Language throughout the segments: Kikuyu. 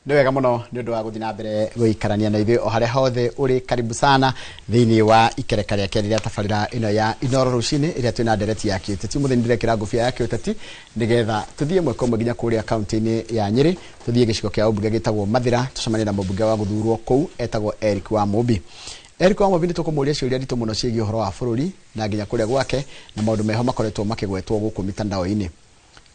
Nĩ wega mũno nĩ ũndũ wa gũthiĩ na mbere gũikarania na ithuĩ o harĩa hothe ũrĩ. Karibu sana thĩinĩ wa ikereka rĩa kerĩ rĩa tabarĩra ĩno ya Inoro rũcinĩ, ĩrĩa twĩna ndereti ya kĩũteti. Ũmũthĩ nĩ ndĩrekĩra ngũbia ya kĩũteti nĩgetha tũthiĩ ĩmwe kwa ĩmwe nginya kũrĩa kaunti-inĩ ya Nyĩrĩ, tũthiĩ gĩcigo kĩa ũmbunge gĩtagwo Mathĩra, tũcemanie na mũmbunge wa gũthurwo kũu etagwo Eric wa Mũmbi. Eric wa Mũmbi nĩ tũkũmũria ciũria nditũ mũno ciĩgiĩ ũhoro wa bũrũri na nginya kũrĩa gwake na maũndũ meho makoretwo makĩgwetwo gũkũ mitandao-inĩ.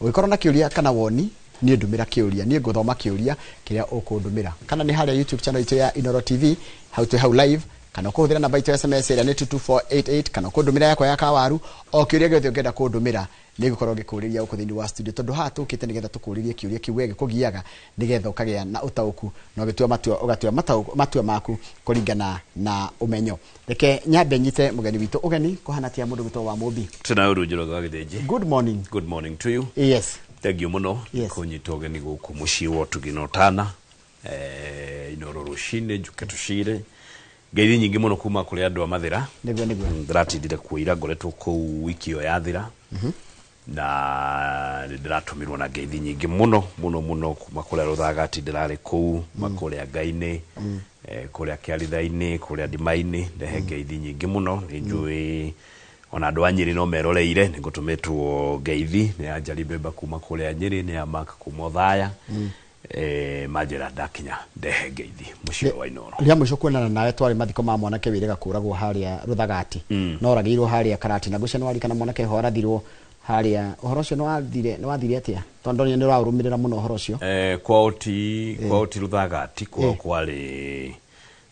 Ũngĩkorwo na kĩũria kana woni, niĩ ndũmĩra kĩũria, niĩ ngũthoma kĩũria kĩrĩa ũkũndũmĩra, kana nĩ harĩa YouTube channel itũ ya Inoro TV, hau twĩ hau live, kana ũkũhũthĩra namba itũ ya SMS ĩrĩa nĩ 22488, kana ũkũndũmĩra yakwa ya kawaru. O kĩũria gĩothe ũngĩenda kũndũmĩra, nĩ ngũkorwo ngĩkũrĩria gũkũ thĩinĩ wa studio, tondũ haha tũkĩte nĩgetha tũkũrĩrie kĩũria kĩu we gĩkũgiaga, nĩgetha ũkagĩa na ũtaũku na ũgĩtua matua, ũgatua matua maku kũringana na ũmenyo. Reke nyambe nyite mũgeni witũ ũgeni. Kũhana tia, mũndũ gwĩtwo wa Mũmbi? Tena uru Njoroge wa Gĩthĩnji. Good morning. Good morning to you. Thank you mũno kũnyita ũgeni gũkũ mũciĩ wa ũtugi na ũtana, Inoro rũcinĩ. Njuke tũcire ngeithi nyingĩ mũno kuma kũrĩ andũ a Mathĩra. Nĩguo. Ndĩratindire kuo ira, ngoretwo kũu wiki ĩyo yathira, na nĩ ndĩratũmirwo na ngeithi nyingĩ mũno mũno mũno kuma kũrĩa Rũthagati, ndĩrarĩ kũu, kuma kũrĩa Ngai-inĩ, kũrĩa Kĩaritha-inĩ, kũrĩa Ndima-inĩ, ndehe ngeithi nyingĩ mũno. Nĩ njũĩ ona andũ a Nyĩrĩ no meroreire. Nĩ ngũtũmĩtwo ngeithi nĩ ya Njari Mbemba kuma kũrĩa Nyĩrĩ, nĩ ya Mark kuma Othaya, manjĩra ndakinya ndehe ngeithi mũciĩ wa Inoro. Rĩa mũico kuonana nawe twarĩ mathiko ma mwanake wĩrĩga kũragwo harĩa Rũthagati, no oragĩirwo harĩa Karatina. Ngwĩciria nĩ warikana mwanake ho arathirwo harĩa. Ũhoro ũcio nĩ wathire atĩa? Tondũ ndonire nĩ ũraũrũmĩrĩra mũno ũhoro ũcio. Kwao ti Rũthagati, kwao kwarĩ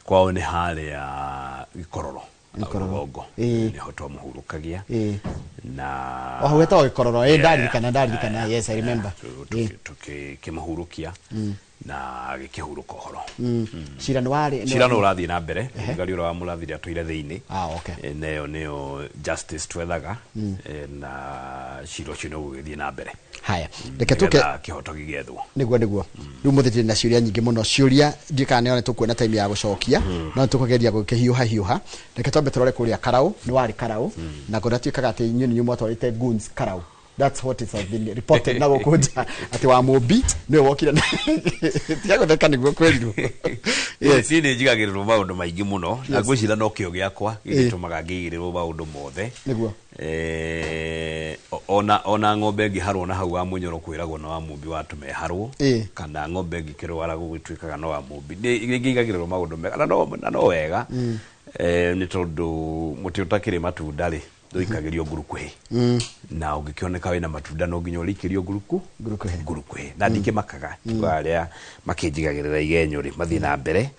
kwao nĩ harĩa Gĩkororo. Gĩkororo. Rũgongo. Nĩho twamũhurũkagia na O hau hetagwo Gĩkororo? Ĩ, ndaririkana, ndaririkana. Yes, I remember. Tukĩmũhurũkia na agĩkĩhurũka ũhoro. Cira nĩ warĩ Cira no ũrathiĩ na mbere. Thigari ũrĩa wamũrathire atũire thĩinĩ. Ah, okay. Neyo nĩyo justice twethaga, na cira ũcio nĩ ũgũgĩthiĩ na mbere. Haya, reke tuke nĩgetha kĩhoto gĩgethwo. Nĩguo. Rĩu mũthĩ tũrĩ na ciũria nyingĩ mũno. Ciũria ndiũĩ kana nĩ tũkuona time ya gũcokia, no nĩ tũkũgeria gũkĩhiũha hiũha. Reke twambe tũrore kũrĩa Karau. Nĩ warĩ Karau na kũrĩa tuĩkaga atĩ inyuĩ nĩ inyuĩ mwatwarĩte goons Karau. That's what it has been reported na gũkũ nja, atĩ wa Mũmbi nĩwe wokire. Tiga gũtheka, nĩguo kwĩrirwo. Yes, niĩ nĩ njigagĩrĩrwo maũndũ maingĩ mũno, na ngwĩciria no kĩo gĩakwa gĩgĩtũmaga ngĩigĩrĩrwo maũndũ mothe. Ona ng'ombe ĩngĩharwo na hau wa mũnyoro, kwĩragwo na wa Mũmbi watũma ĩharwo. Kana ng'ombe ĩngĩkĩrwara, gũgĩtuĩkaga no wa Mũmbi. Nĩ ngĩigagĩrĩrwo maũndũ mega na no wega. Nĩ tondũ mũtĩ ũtakĩrĩ matunda rĩ, ndũikagĩrio ngurukuhĩ, na ũngĩkĩoneka wĩna matunda, no nginya ũrĩikĩrio nguruku Ngurukuhĩ. Ngurukuhĩ. Na ndikĩmakaga tiga arĩa makĩnjigagĩrĩra igenyo rĩ, mathiĩ na mbere,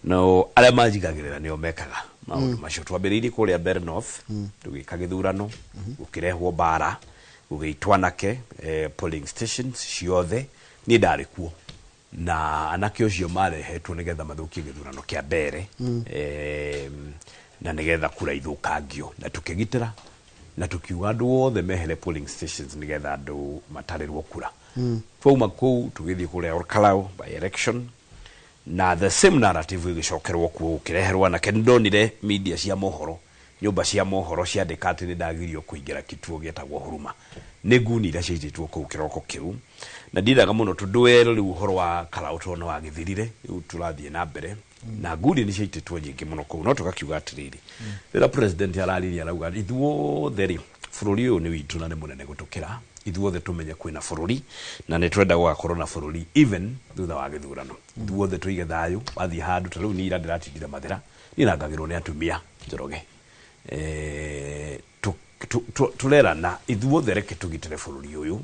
no arĩa manjigagĩrĩra nĩo mekaga maũndũ macio. Twambĩrĩirie kũrĩa Mbeere North, tũgĩka gĩthurano, gũkĩrehwo mbara, gũgĩitwo anake, polling stations ciothe. Niĩ ndarĩ kuo na anake ũcio marehetwo nĩgetha mathũkie gĩthurano kĩa mbere, na nĩgetha kura ithũkangio, na tũkĩgitĩra na tũkiuga andũ othe mehere polling stations nĩgetha andũ matarĩrwo kura. Twauma kũu, tũgĩthiĩ kũrĩa Olkalou by election, na the same narrative ĩgĩcokerwo kuo, gũkĩreherwo anake. Nĩ ndonire media cia mohoro, nyũmba cia mohoro ciandĩka atĩ nĩ ndagirio kũingĩra kituo gĩetagwo Huruma nĩ nguni iria ciaitĩtwo kũu kĩroko kĩu. Na ndiendaga mũno tondũ werũ rĩu ũhoro wa Karau tondũ nĩ wagĩthirire, rĩu tũrathiĩ na mbere na nguni nĩ ciaitĩtwo nyingĩ mũno kũu. No tũgakiuga atĩrĩrĩ, rĩrĩa president araririe, arauga ithuothe rĩ, bũrũri ũyũ nĩ witũ na nĩ mũnene gũtũkĩra ithuothe. Tũmenye kwĩna bũrũri na nĩ twenda gũgakorwo na bũrũri even thutha wa gĩthurano. Ithuothe tũige thayũ. Wathiĩ handũ ta rĩu niĩ ira ndĩratindire Mathĩra, niĩ rangagĩrwo nĩ atumia, Njoroge. Tũrerana ithuothe, reke tũgitĩre bũrũri ũyũ,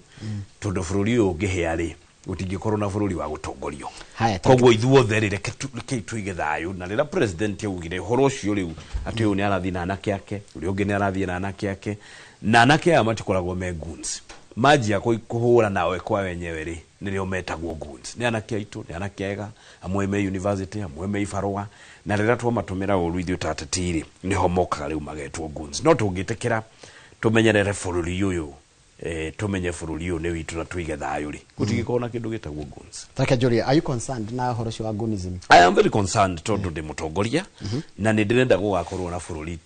tondũ bũrũri ũyũ ũngĩhĩa rĩ, gũtingĩkorwo na bũrũri wa gũtongorio. Haya, Koguo ithuothe rĩ, rekei tũige thayũ. Na rĩrĩa president augire ũhoro ũcio rĩu atĩ ũyũ nĩ arathiĩ na anake ake, ũrĩa ũngĩ nĩ arathiĩ na anake ake, na anake aya matikoragwo me goons, manjia kũhũra nawe kwa wenyewe rĩ, nĩrĩo metagwo goons. Nĩ anake aitũ, nĩ anake ega, amwe me university, amwe me ibarũa, na rĩrĩa twamatũmĩra ũru ithuĩ ta ateti rĩ, nĩho mokaga rĩu magetwo goons. No tũngĩtĩkĩra tũmenyerere bũrũri ũyũ, tũmenye bũrũri ũyũ nĩ witũ na tũige thayũ rĩ, gũtingĩkorwo na kĩndũ gĩtagwo goons. Reke njũrie, are you concerned na ũhoro ũcio wa goonism? I am very concerned, tondũ ndĩ mũtongoria na nĩ ndĩrenda gũgakorwo na bũrũri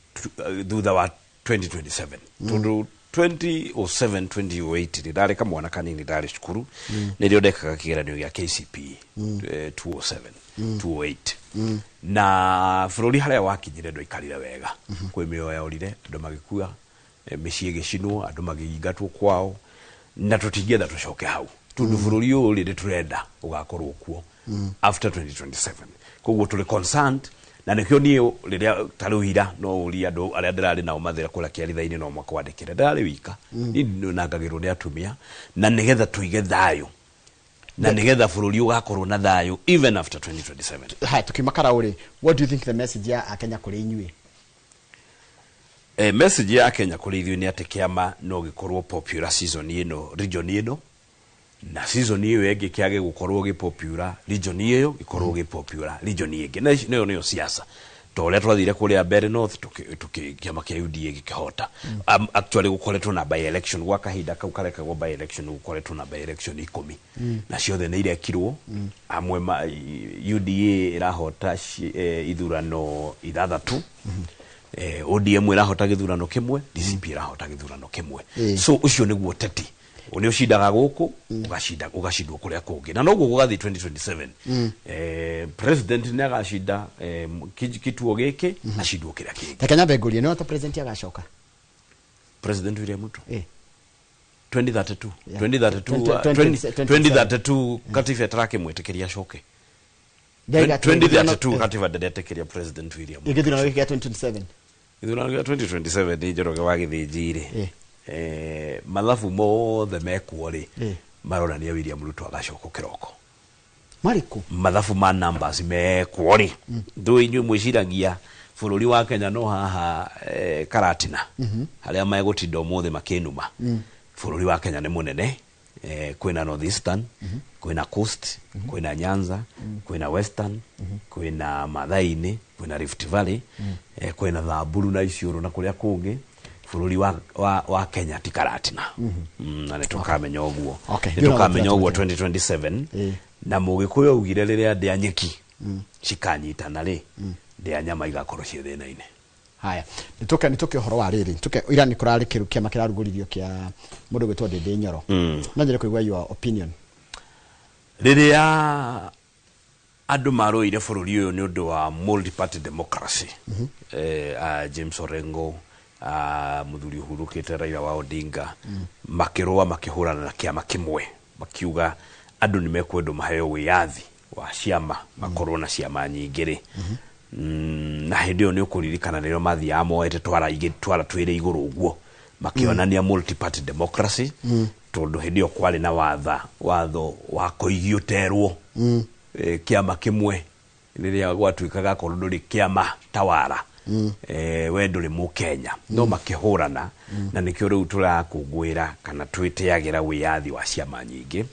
thutha wa 2027, tondũ 2007 2008 rĩ, ndarĩ kamwana kanini, ndarĩ cukuru, nĩrĩo ndekaga kĩgeranio gĩa KCPE, 207 208, na bũrũri harĩa wakinyire ndwaikarire wega. Kwĩ mĩoyo yorire, andũ magĩkua, mĩciĩ ĩgĩcinwo, andũ magĩingatwo kwao, na tũtingĩenda tũcoke hau, tondũ bũrũri ũyũ rĩ, nĩ tũrenda ũgakorwo kuo after 2027. Koguo tũrĩ concerned, na nĩkĩo niĩ rĩrĩa ta rĩu ira no ũrie andũ arĩa ndĩrarĩ nao mathĩra kũrĩa kĩaritha-inĩ, no makwandĩkĩre ndĩrarĩ wika. Niĩ nangagĩrwo nĩ atumia, na nĩgetha tũige thayũ, na nĩgetha bũrũri ũgakorwo na thayũ even after 2027. Haya, tukiuma karau rĩ, what do you think the message ya Akenya kũrĩ inyuĩ? Message ya Kenya kũrĩ ithuĩ nĩ atĩ kĩama no gĩkorwo popular season ĩno region ĩno, na season ĩyo ĩngĩ kĩage gũkorwo gĩ popular region ĩyo, gĩkorwo gĩ popular region ĩngĩ, na nĩyo siasa, ta ũrĩa twathire kũrĩa Mbere North, kĩama kĩa UDA gĩkĩhota. Actually gũkoretwo na by election gwa kahinda kau karekagwo by election, gũkoretwo na by election 10, na ciothe nĩ irekirwo. Amwe ma UDA ĩrahota ithurano 6, ODM ĩrahota gĩthurano kĩmwe, DCP ĩrahota gĩthurano kĩmwe. So ũcio nĩguo teti, nĩ ũcindaga gũkũ, ũgacinda, ũgacindwo kũrĩa kũngĩ, na noguo gũgathiĩ 2027. President nĩ agacinda kituo gĩkĩ, acindwo kĩrĩa kĩngĩ. Reke nyambe ngũrie, nĩ ta president agacoka? President William Ruto? Eh. 2032. Yeah. 2032. 20 2032 katiba ĩtarakĩmwĩtĩkĩria acoke. Ndaiga 2032 katiba ndĩretĩkĩria President William Ruto. Gĩthurano gĩkĩ gĩa 2027. Gĩthurano gĩa 2027 nĩ Njoroge wa Gĩthĩnji rĩ, mathabu mothe mekuo rĩ, maronania William Ruto agacokwo kĩroko. Marĩkũ? Mathabu ma numbers mekuo rĩ, ndũĩ inyuĩ mwĩciragia bũrũri wa Kenya no haha, Karatina harĩa megũtinda ũmũthĩ makĩnuma. Bũrũri wa Kenya nĩ mũnene, kwĩna North Eastern, kwĩna Coast, kwĩna Nyanza, kwĩna Western, kwĩna Mathai-inĩ, kwĩna Rift Valley, kwĩna Thamburu na Isiolo na kũrĩa kũngĩ. Bũrũri wa Kenya ti Karatina. Na nĩ tũkamenya ũguo. Nĩ tũkamenya ũguo 2027. Na Mũgĩkũyũ augire rĩrĩa ndĩa nyeki cikanyitana rĩ, ndĩa nyama igakorwo ciĩ thĩna-inĩ. Haya, nĩtũke ũhoro wa rĩrĩ, tũke ira nĩ kũrarĩ kĩru kĩama kĩrarugũririo kĩa mũndũ gwĩtwo Ndĩndĩ Nyoro. No nyende kũigua your opinion. Rĩrĩa andũ marũire bũrũri ũyũ nĩ ũndũ wa multi-party democracy, James Orengo, mũthuri ũhurũkĩte Raila wa Odinga, makĩrũa makĩhũrana na kĩama kĩmwe, makiuga andũ nĩ mekwendwo maheo wĩyathi wa ciama, makorwo na ciama nyingĩ rĩ. Na hĩndĩ ĩyo nĩ ũkũririkana nĩrĩo mathiaga moete twara igĩ twara twĩrĩ igũrũ ũguo, makĩonania multi-party democracy, tondũ hĩndĩ ĩyo kwarĩ na watho wa koigi ũterwo, kĩama kĩmwe rĩrĩa gwatuĩkaga akorwo ndũrĩ kĩama tawara, we ndũrĩ mũkenya. No makĩhũrana, na nĩkĩo rĩu tũrakũngũĩra kana twĩtĩagĩra wĩyathi wa ciama nyingĩ.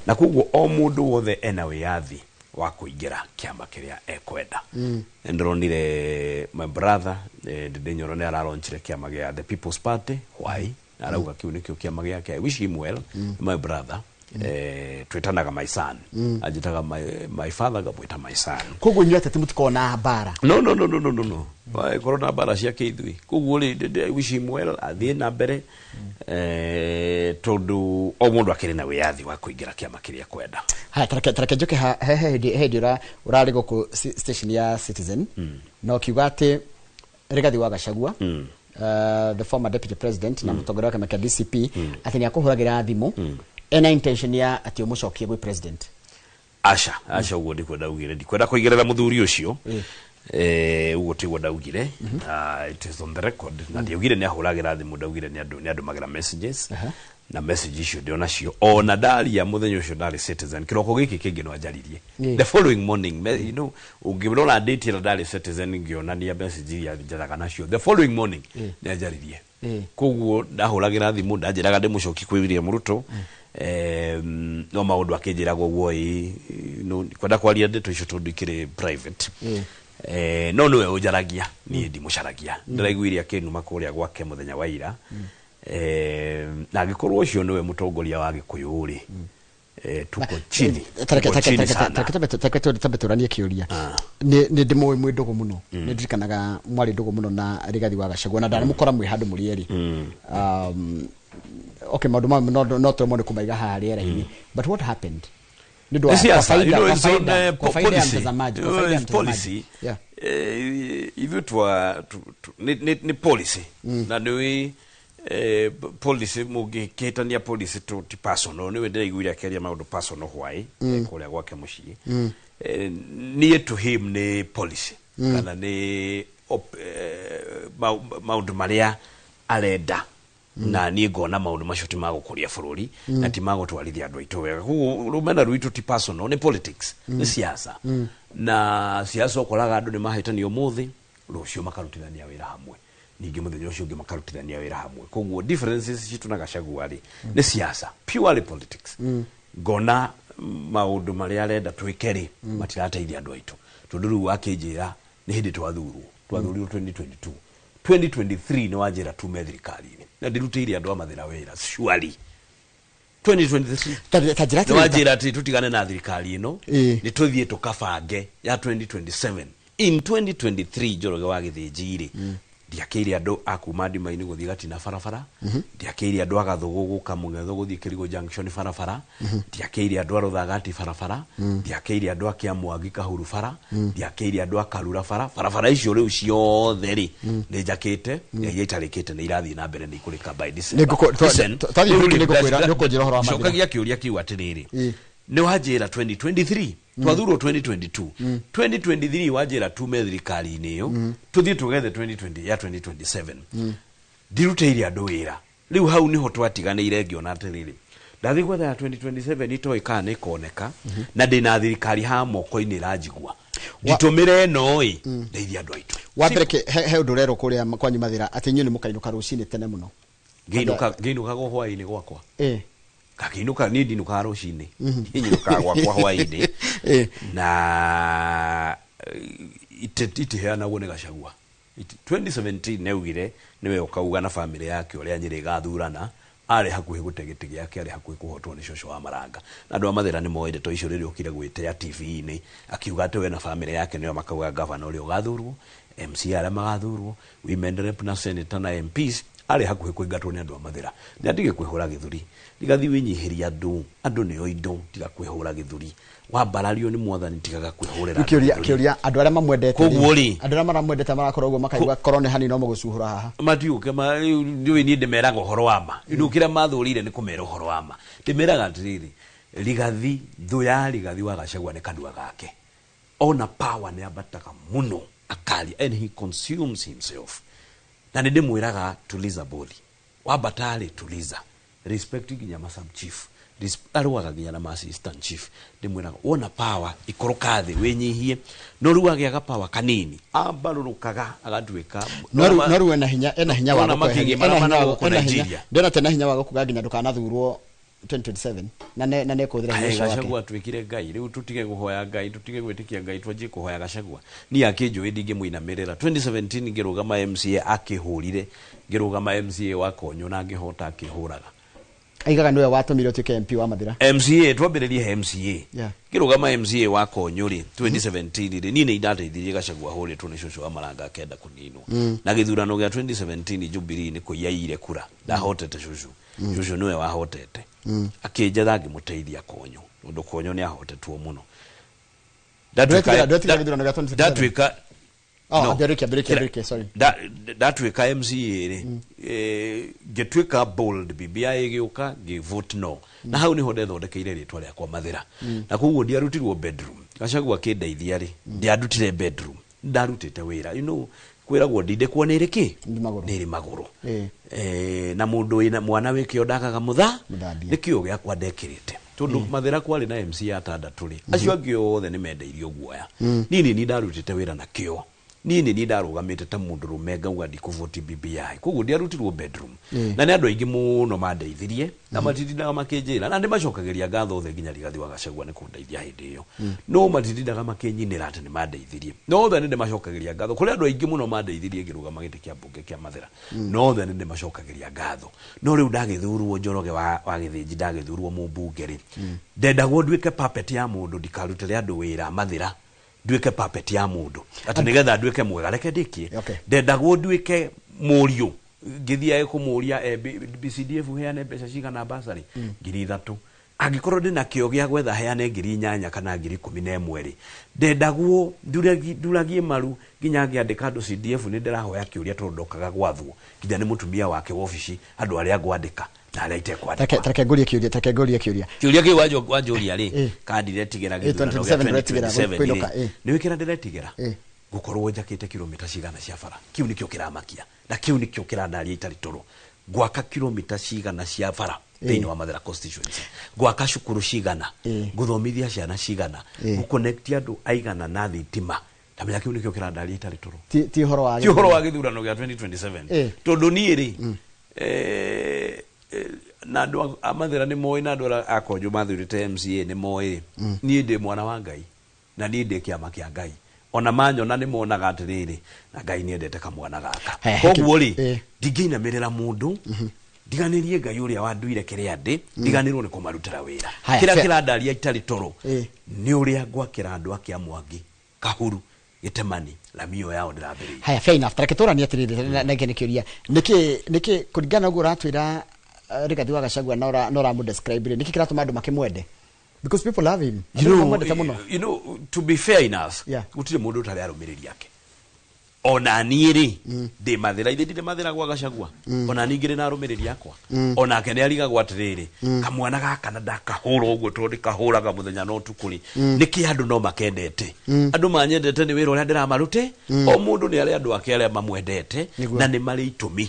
Na koguo o mũndũ wothe ena wĩyathi wa kũingĩra kĩama kĩrĩa ekwenda. Nĩ ndĩronire my brother, Ndĩndĩ Nyoro, nĩ araronchire kĩama gĩa The People's Party. Why? Na arauga kĩu nĩkĩo kĩama gĩake. I wish him well. My brother, twĩtanaga my son, anjĩtaga my father, ngamwĩta my son. Koguo inyuĩ ateti mũtikoragwo na mbara? No, no, no, no, no, no, no. Korwo na mbara ciake ithuĩ. Koguo rĩ, I wish him well, athiĩ na mbere, tondũ o mũndũ akĩrĩ na wĩyathi wa kũingĩra kĩama kĩrĩa ekwenda. Haya, tareke njoke he hĩndĩ ũrarĩ gũkũ station ya Citizen, na ũkiuga atĩ Rigathi wa Gachagua, the former deputy president na mũtongoria wa kĩama kĩa DCP, atĩ nĩ akũhũragĩra thimũ ena intention ya atĩ ũmũcokie gwĩ president. Aca, aca, ũguo ndikuo ndaugire. Ndikwenda kũigĩrĩra mũthuri ũcio. Ũguo tiguo ndaugire. It is on the record, na ndiaugire nĩ ahũragĩra thimũ, ndaugire nĩ andũmagĩra messages. Na message icio ndĩ onacio, ona ndaria mũthenya ũcio ndarĩ Citizen, kĩroko gĩkĩ kĩngĩ no anjaririe. The following morning, ũngĩrora date ĩrĩa ndarĩ Citizen ngĩonania message iria njaraga nacio, the following morning nĩ anjaririe. Koguo ndahũragĩra thimũ, ndanjĩraga ndĩmũcoki kwĩ William Ruto. No maũndũ akĩnjĩraga ũguo ĩ, no kwenda kwaria ndeto icio tondũ ikĩrĩ private. No nĩwe ũnjaragia, niĩ ndimũcaragia. Ndĩraiguire akĩnuma kũrĩa gwake mũthenya wa ira. Na angĩkorwo ũcio nĩwe mũtongoria wa Gĩkũyũ rĩ, Tuko chini, tuko chini sana. Tambe tũranie kĩũria. Nĩ ndĩmũĩ mwĩ ndũgũ mũno, nĩ ndirikanaga mwarĩ ndũgũ mũno na Rigathi wa Gachagua na ndanamũkora mwĩ handũ mũrĩ erĩ. Okay, maũndũ mamwe no tũremwo nĩ kũmaiga haha rĩera-inĩ, but what happened? Nĩ ũndũ wa Nĩ siasa, kwa you know, faida, it's kwa on, faida, kwa faida ya policy. mtazamaji, You kwa know, faida ya it's mtazamaji. policy. Yeah. Ithuĩ twa nĩ policy na nĩ policy mũngĩkĩhĩtania policy tu ti personal. Nĩwe ndĩraiguire akĩaria maũndũ personal hwaĩ kũrĩa gwake mũciĩ. Niĩ to him nĩ policy kana nĩ maũndũ marĩa arenda, na niĩ ngona maũndũ macio ti magũkũria bũrũri na ti magũtwarithia andũ aitũ wega. Koguo rũmena rwitũ ti personal, nĩ politics, nĩ siasa. Na siasa ũkoraga andũ nĩ mahĩtania ũmũthĩ, rũciũ makarutithania wĩra hamwe, ningĩ mũthenya ũcio ũngĩ makarutithania wĩra hamwe. Koguo differences citũ na Gachagua rĩ, nĩ siasa, purely politics. Ngona maũndũ marĩa arenda twĩke rĩ, matirateithia andũ aitũ, tondũ rĩu akĩnjĩra nĩ hĩndĩ twathurirwo 2022, 2023 nĩ wanjĩra tume thirikari-inĩ na ndĩrutĩire andũ a Mathĩra wĩra. Surely 2023 Ta njĩra nĩ atĩrĩrĩ, wanjĩra atĩ tũtigane na thirikari ĩno, nĩ tũthiĩ tũkabange ya 2027. In 2023, Njoroge wa Gĩthĩnji rĩ, ndiakĩire andũ a kuma ndima-inĩ gũthiĩ Gatina barabara, ndiakĩire andũ a Gathũgũ gũka Mũng'etho gũthiĩ Kĩrigũ Junction barabara, ndiakĩire andũ a Rũthagati barabara, ndiakĩire andũ a Kĩamwangi Kahuru bara, ndiakĩire andũ a Karura bara. Barabara icio rĩu ciothe rĩ, nĩ njakĩte, na iria itarĩkĩte nĩ irathiĩ na mbere, nĩ ikũrĩka by December. Listen, Twathiĩ rĩu break rĩ, nĩngũkũnjĩra ũhoro wa Mathĩra. Cokagia kĩũria kĩu atĩrĩrĩ, nĩ wanjĩra 2023 twathurwo 2022, 2023 wanjĩra tume thirikari-inĩ ĩyo tũthiĩ tũgethe 2020 ya 2027, ndirutĩire andũ wĩra. Rĩu hau nĩho twatiganĩire, ngĩona atĩrĩrĩ, ndathiĩ gwetha ya 2027 itoĩ kana nĩ ĩkoneka, na ndĩna thirikari haha moko-inĩ ĩranjigua, nditũmĩre ĩno ĩ ndeithie andũ aitũ. Wa mbere he ũndũ ũrerwo kũrĩa kwanyu Mathĩra atĩ inyuĩ nĩ mũkainũka rũcinĩ tene mũno. Ngĩinũkaga hwaĩ-inĩ gwakwa. Ngakĩinũka, niĩ ndinũkaga rũcinĩ, niĩ nyinũkaga gwakwa hwaĩ-inĩ. Na itiheanagwo nĩ Gachagua. 2017 nĩaugire nĩwe ũkauga na famĩlĩ yake ũrĩa Nyĩrĩ ĩgathurana, arĩ hakuhĩ gũte gĩtĩ gĩake, arĩ hakuhĩ kũhotwo nĩ cũcũ wa Maranga, na andũ a Mathĩra nĩ moĩ ndeto icio. Rĩrĩa okire gwĩtĩa TV-inĩ akiuga atĩ we na famĩlĩ yake nĩo makauga gavana ũrĩa ũgathurwo, MCA arĩa magathurwo, women rep na senator na MPs, arĩ hakuhĩ kũingatwo nĩ andũ a Mathĩra. Nĩ atige kwĩhũra gĩthũri. Rigathi, wĩnyihĩria andũ, andũ nĩo indo. Tiga kwĩhũra gĩthũri, wambarario nĩ mwathani, tigaga kwĩhũrĩra Rĩu andũ kĩũria gĩthũri. Kĩũria, andũ arĩa mamwendete Koguo rĩ, andũ arĩa maramwendete marakorwo ũguo makaigua korwo nĩ hanini no mũgũcuhũra haha. Matiũke rĩu niĩ ndĩmeraga ũhoro wa ma. Rĩu kĩrĩa mathũrire nĩ kũmera ũhoro wa ma. Ndĩmeraga atĩrĩrĩ, Rigathi, thũ ya Rigathi wa Gachagua nĩ kanua gake. Ona power nĩ ambataga mũno akaria and he consumes himself, na nĩ ndĩmwĩraga, tuliza boli, wambatarĩ tuliza, respect nginya ma sub chief. Arũaga nginya na ma assistant chief. Ndĩmwĩraga wona power ikũrũka thĩ, wĩnyihie. No rĩu agĩaga power kanini ambarũrũkaga agatuĩka No rĩu ena hinya wa Nona gũkweheria makĩngĩ marĩa ena hinya wa gũkũ ena hinya Nigeria. Ndĩrona ta ena hinya wa gũkuga nginya ndũkanathurwo 2027 na ne kũhũthĩra hinya Ae, ũcio wake. Gachagua atuĩkire Ngai. Rĩu tũtige kũhoya Ngai, tũtige gwĩtĩkia Ngai, twanjie kũhoya Gachagua. Niĩ akĩnjũĩ ndingĩmũinamĩrĩra. 2017 ngĩrũgama MCA akĩhũrire, ngĩrũgama MCA wa Konyo na ngĩhota, akĩhũraga. Aigaga nĩwe watũmire ũtuĩke MP wa Mathĩra. MCA, twambĩrĩrie he MCA. Ngĩrũgama MCA wa Konyo rĩ, 2017 rĩ, niĩ nĩ indateithirie Gachagua ahũrĩtwo nĩ cũcũ wa Maranga akenda kũninwo. Na gĩthurano gĩa 2017 Jubilee nĩ kũiyaire kura, ndahotete cũcũ, cũcũ nĩwe wahotete. Akĩnjetha ngĩmũteithia Konyo, tondũ Konyo nĩ ahotetwo mũno. Ndwetigĩra gĩthurano gĩa 2027? Ndatuĩka Oh, No. ambĩrĩrie, ambĩrĩrie, ambĩrĩrie, sorry. Ndatuĩka MCA rĩ, ngĩtuĩka bold. BBI ĩgĩũka, ngĩvote no, na hau nĩho ndethondekeire rĩtwa rĩakwa Mathĩra, na koguo ndiarutirwo bedroom. Gachagua akĩndeithia rĩ, ndiandutire bedroom, ndarutĩte wĩra. You know, kwĩragwo ndindĩkwo nĩ ĩrĩ kĩ? Nĩ magũrũ. Nĩ ĩrĩ magũrũ. Na mũndũ wĩna mwana wĩ kĩo ndagaga mũtha Mũthambia. Nĩ kĩo gĩakwa ndekĩrĩte, tondũ Mathĩra kwarĩ na MC atandatũ rĩ, acio angĩ othe nĩ mendeirio guoya. Niĩ nĩ ndarutĩte wĩra na kĩo. Niĩ nĩ niĩ ndarũgamĩte ta mũndũrũme ngauga ndikũvoti BBI, koguo ndiarutirwo bedroom. Na nĩ andũ aingĩ mũno mandeithirie na matitindaga makĩnjĩra, na ndĩmacokagĩria ngatho othe nginya Rigathi wa Gachagua nĩ kũndeithia hĩndĩ ĩyo, no matitindaga makĩnyinĩra atĩ nĩ mandeithirie. No othe nĩ ndĩmacokagĩria ngatho. Kũrĩ andũ aingĩ mũno mandeithirie ngĩrũgama gĩtĩ kĩa mbunge kĩa Mathĩra, no othe nĩ ndĩmacokagĩria ngatho. No rĩu ndagĩthurwo Njoroge wa Gĩthĩnji, ndagĩthurwo mũmbunge rĩ, ndendagwo nduĩke puppet ya mũndũ, ndikarutĩre andũ wĩra Mathĩra, nduĩke puppet ya mũndũ atĩ nĩgetha nduĩke mwega. Reke ndĩkie. Okay. Ndendagwo nduĩke mũriũ ngĩthiage kũmũria BCDF heane mbeca cigana basarĩ 3,000, angĩkorwo ndĩna kĩo gĩa gwetha heane 8,000 kana 11,000 rĩ, ndendagwo nduragie maru nginya ngĩandĩka andũ CDF. Nĩ ndĩrahoya kĩũria tondũ ndokaga gwathwo nginya nĩ mũtumia wake wobici andũ arĩa ngwandĩka na arĩa itekwandĩka. Tareke ngũrie kĩũria, tareke ngũrie kĩũria. Kĩũria kĩu wanjũria rĩ, kana ndiretigĩra gĩthurano gĩa 27 ndũretigĩra 2027 kũinũka, rĩ, nĩ wĩkĩra ndĩretigĩra ngũkorwo njakĩte kilomita cigana cia bara. Kĩu nĩkĩo kĩramakia na kĩu nĩkĩo kĩrandaria itarĩ toro. Ngwaka kilomita cigana cia bara thĩinĩ wa Mathĩra constituency, ngwaka cukuru cigana, ngũthomithia ciana cigana, ngũconnect andũ aigana na thitima? Tamenya kĩu nĩkĩo kĩrandaria itarĩ toro. Ti ũhoro wa Ti ũhoro wa gĩthurano gĩa 2027, tondũ niĩ rĩ, na andũ a Mathĩra nĩ moĩ, na andũ arĩa a Konjo mathurĩte MCA nĩ moĩ, niĩ ndĩ mwana wa Ngai na niĩ ndĩ kĩama kĩa Ngai. Ona manyona nĩ monaga atĩrĩrĩ, na Ngai nĩ endete kamwana gaka. Haya, Koguo rĩ, ndingĩinamĩrĩra mũndũ, ndiganĩrie Ngai ũrĩa wanduire kĩrĩa ndĩ, ndiganĩrwo nĩ kũmarutĩra wĩra. Haya, Kĩrĩa kĩrandaria itarĩ toro nĩ ũrĩa ngwakĩra andũ a Kĩamwangi, Kahuru, Gĩtemani, lami ĩyo yao ndĩrambĩrĩirie. Haya, fair enough. Tareke tũranie atĩrĩrĩ, na gĩkĩ nĩ kĩũria, nĩkĩ kũringana na ũguo ũratwĩra, Rigathi wa Gachagua na ũramũ describe rĩ, nĩkĩ kĩratũma andũ makĩmwende? Because people love him. You Andũ know, mamwendete mũno. To be fair enough, gũtirĩ mũndũ ũtarĩ arũmĩrĩri ake. Ona niĩ rĩ, ndĩ Mathĩra, ithe ndirĩ Mathĩra gwa Gachagua, ona niĩ ngĩrĩ na arũmĩrĩri akwa. Onake nĩ arigagwo atĩrĩrĩ, kamwana gaka na ndakahũra ũguo tondũ ndĩkahũraga mũthenya na ũtukũ rĩ, nĩkĩ andũ no makendete? Andũ manyendete nĩ wĩra ũrĩa ndĩramarute. O mũndũ nĩ arĩ andũ ake arĩa mamwendete, na nĩ marĩ itũmi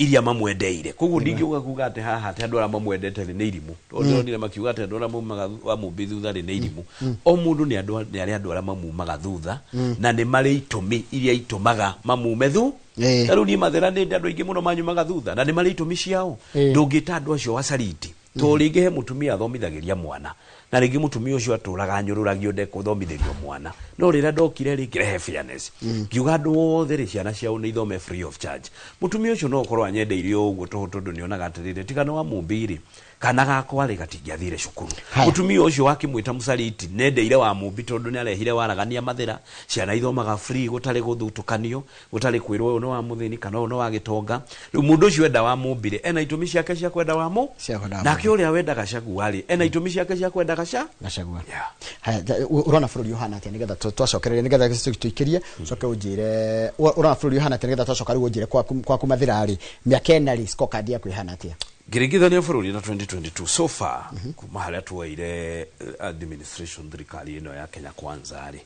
iria mamwendeire. Koguo ndingĩuga kuga atĩ haha atĩ andũ arĩa mamwendete rĩ nĩ irimũ, tondũ ndĩronire makiuga atĩ andũ arĩa maumaga wa Mũmbi thutha rĩ nĩ irimũ. O mũndũ nĩ arĩ andũ arĩa mamumaga thutha, na nĩ marĩ itũmi iria itũmaga mamume thu. Ta rĩu niĩ Mathĩra nĩ andũ aingĩ mũno manyumaga thutha, na nĩ marĩ itũmi ciao. Ndũngĩta andũ acio acariti, tondũ rĩngĩ he mũtumia athomithagĩria mwana, na rĩngĩ mũtumia ũcio atũraga anyũrũragio ndekũthomithĩrio mwana. No rĩrĩa ndokire rĩ, ngĩrehe fairness, ngiuga andũ othe rĩ, ciana ciao nĩ ithome free of charge. Mũtumia ũcio no ũkorwo anyendeire o ũguo tũhũ, tondũ nĩonaga atĩrĩrĩ, tiga nĩ wa Mũmbi rĩ, kana gakwa rĩ gatingĩathire cukuru. Haya. Mũtumia ũcio wakĩmwĩta mũcariti nendeire wa Mũmbi tondũ nĩ arehire waragania Mathĩra, ciana ithomaga free, gũtarĩ gũthutũkanio, gũtarĩ kwĩrwo ũyũ nĩ wa mũthĩni kana ũyũ nĩ wa gĩtonga. Rĩu mũndũ ũcio enda wa Mũmbi rĩ, ena itũmi ciake cia kwenda wa mũ Cia kwenda wa Nake ũrĩa wendaga Gachagua rĩ, ena itũmi ciake cia kwenda Gacha Gachagua. Yeah. Haya, ũrona bũrũri ũhana atĩa, nĩgetha twacokereria, nĩgetha tũikĩrie, ũcoke ũnjĩre ũrona bũrũri ũhana atĩa, nĩgetha twacoka rĩu ũnjĩre kwaku Mathĩra rĩ, mĩaka 4 rĩ, scorecard yaku ĩhana atĩa? Ngĩringithania bũrũri na 2022 so far, kuma harĩa tuoire administration, thirikari ĩno ya Kenya Kwanza rĩ,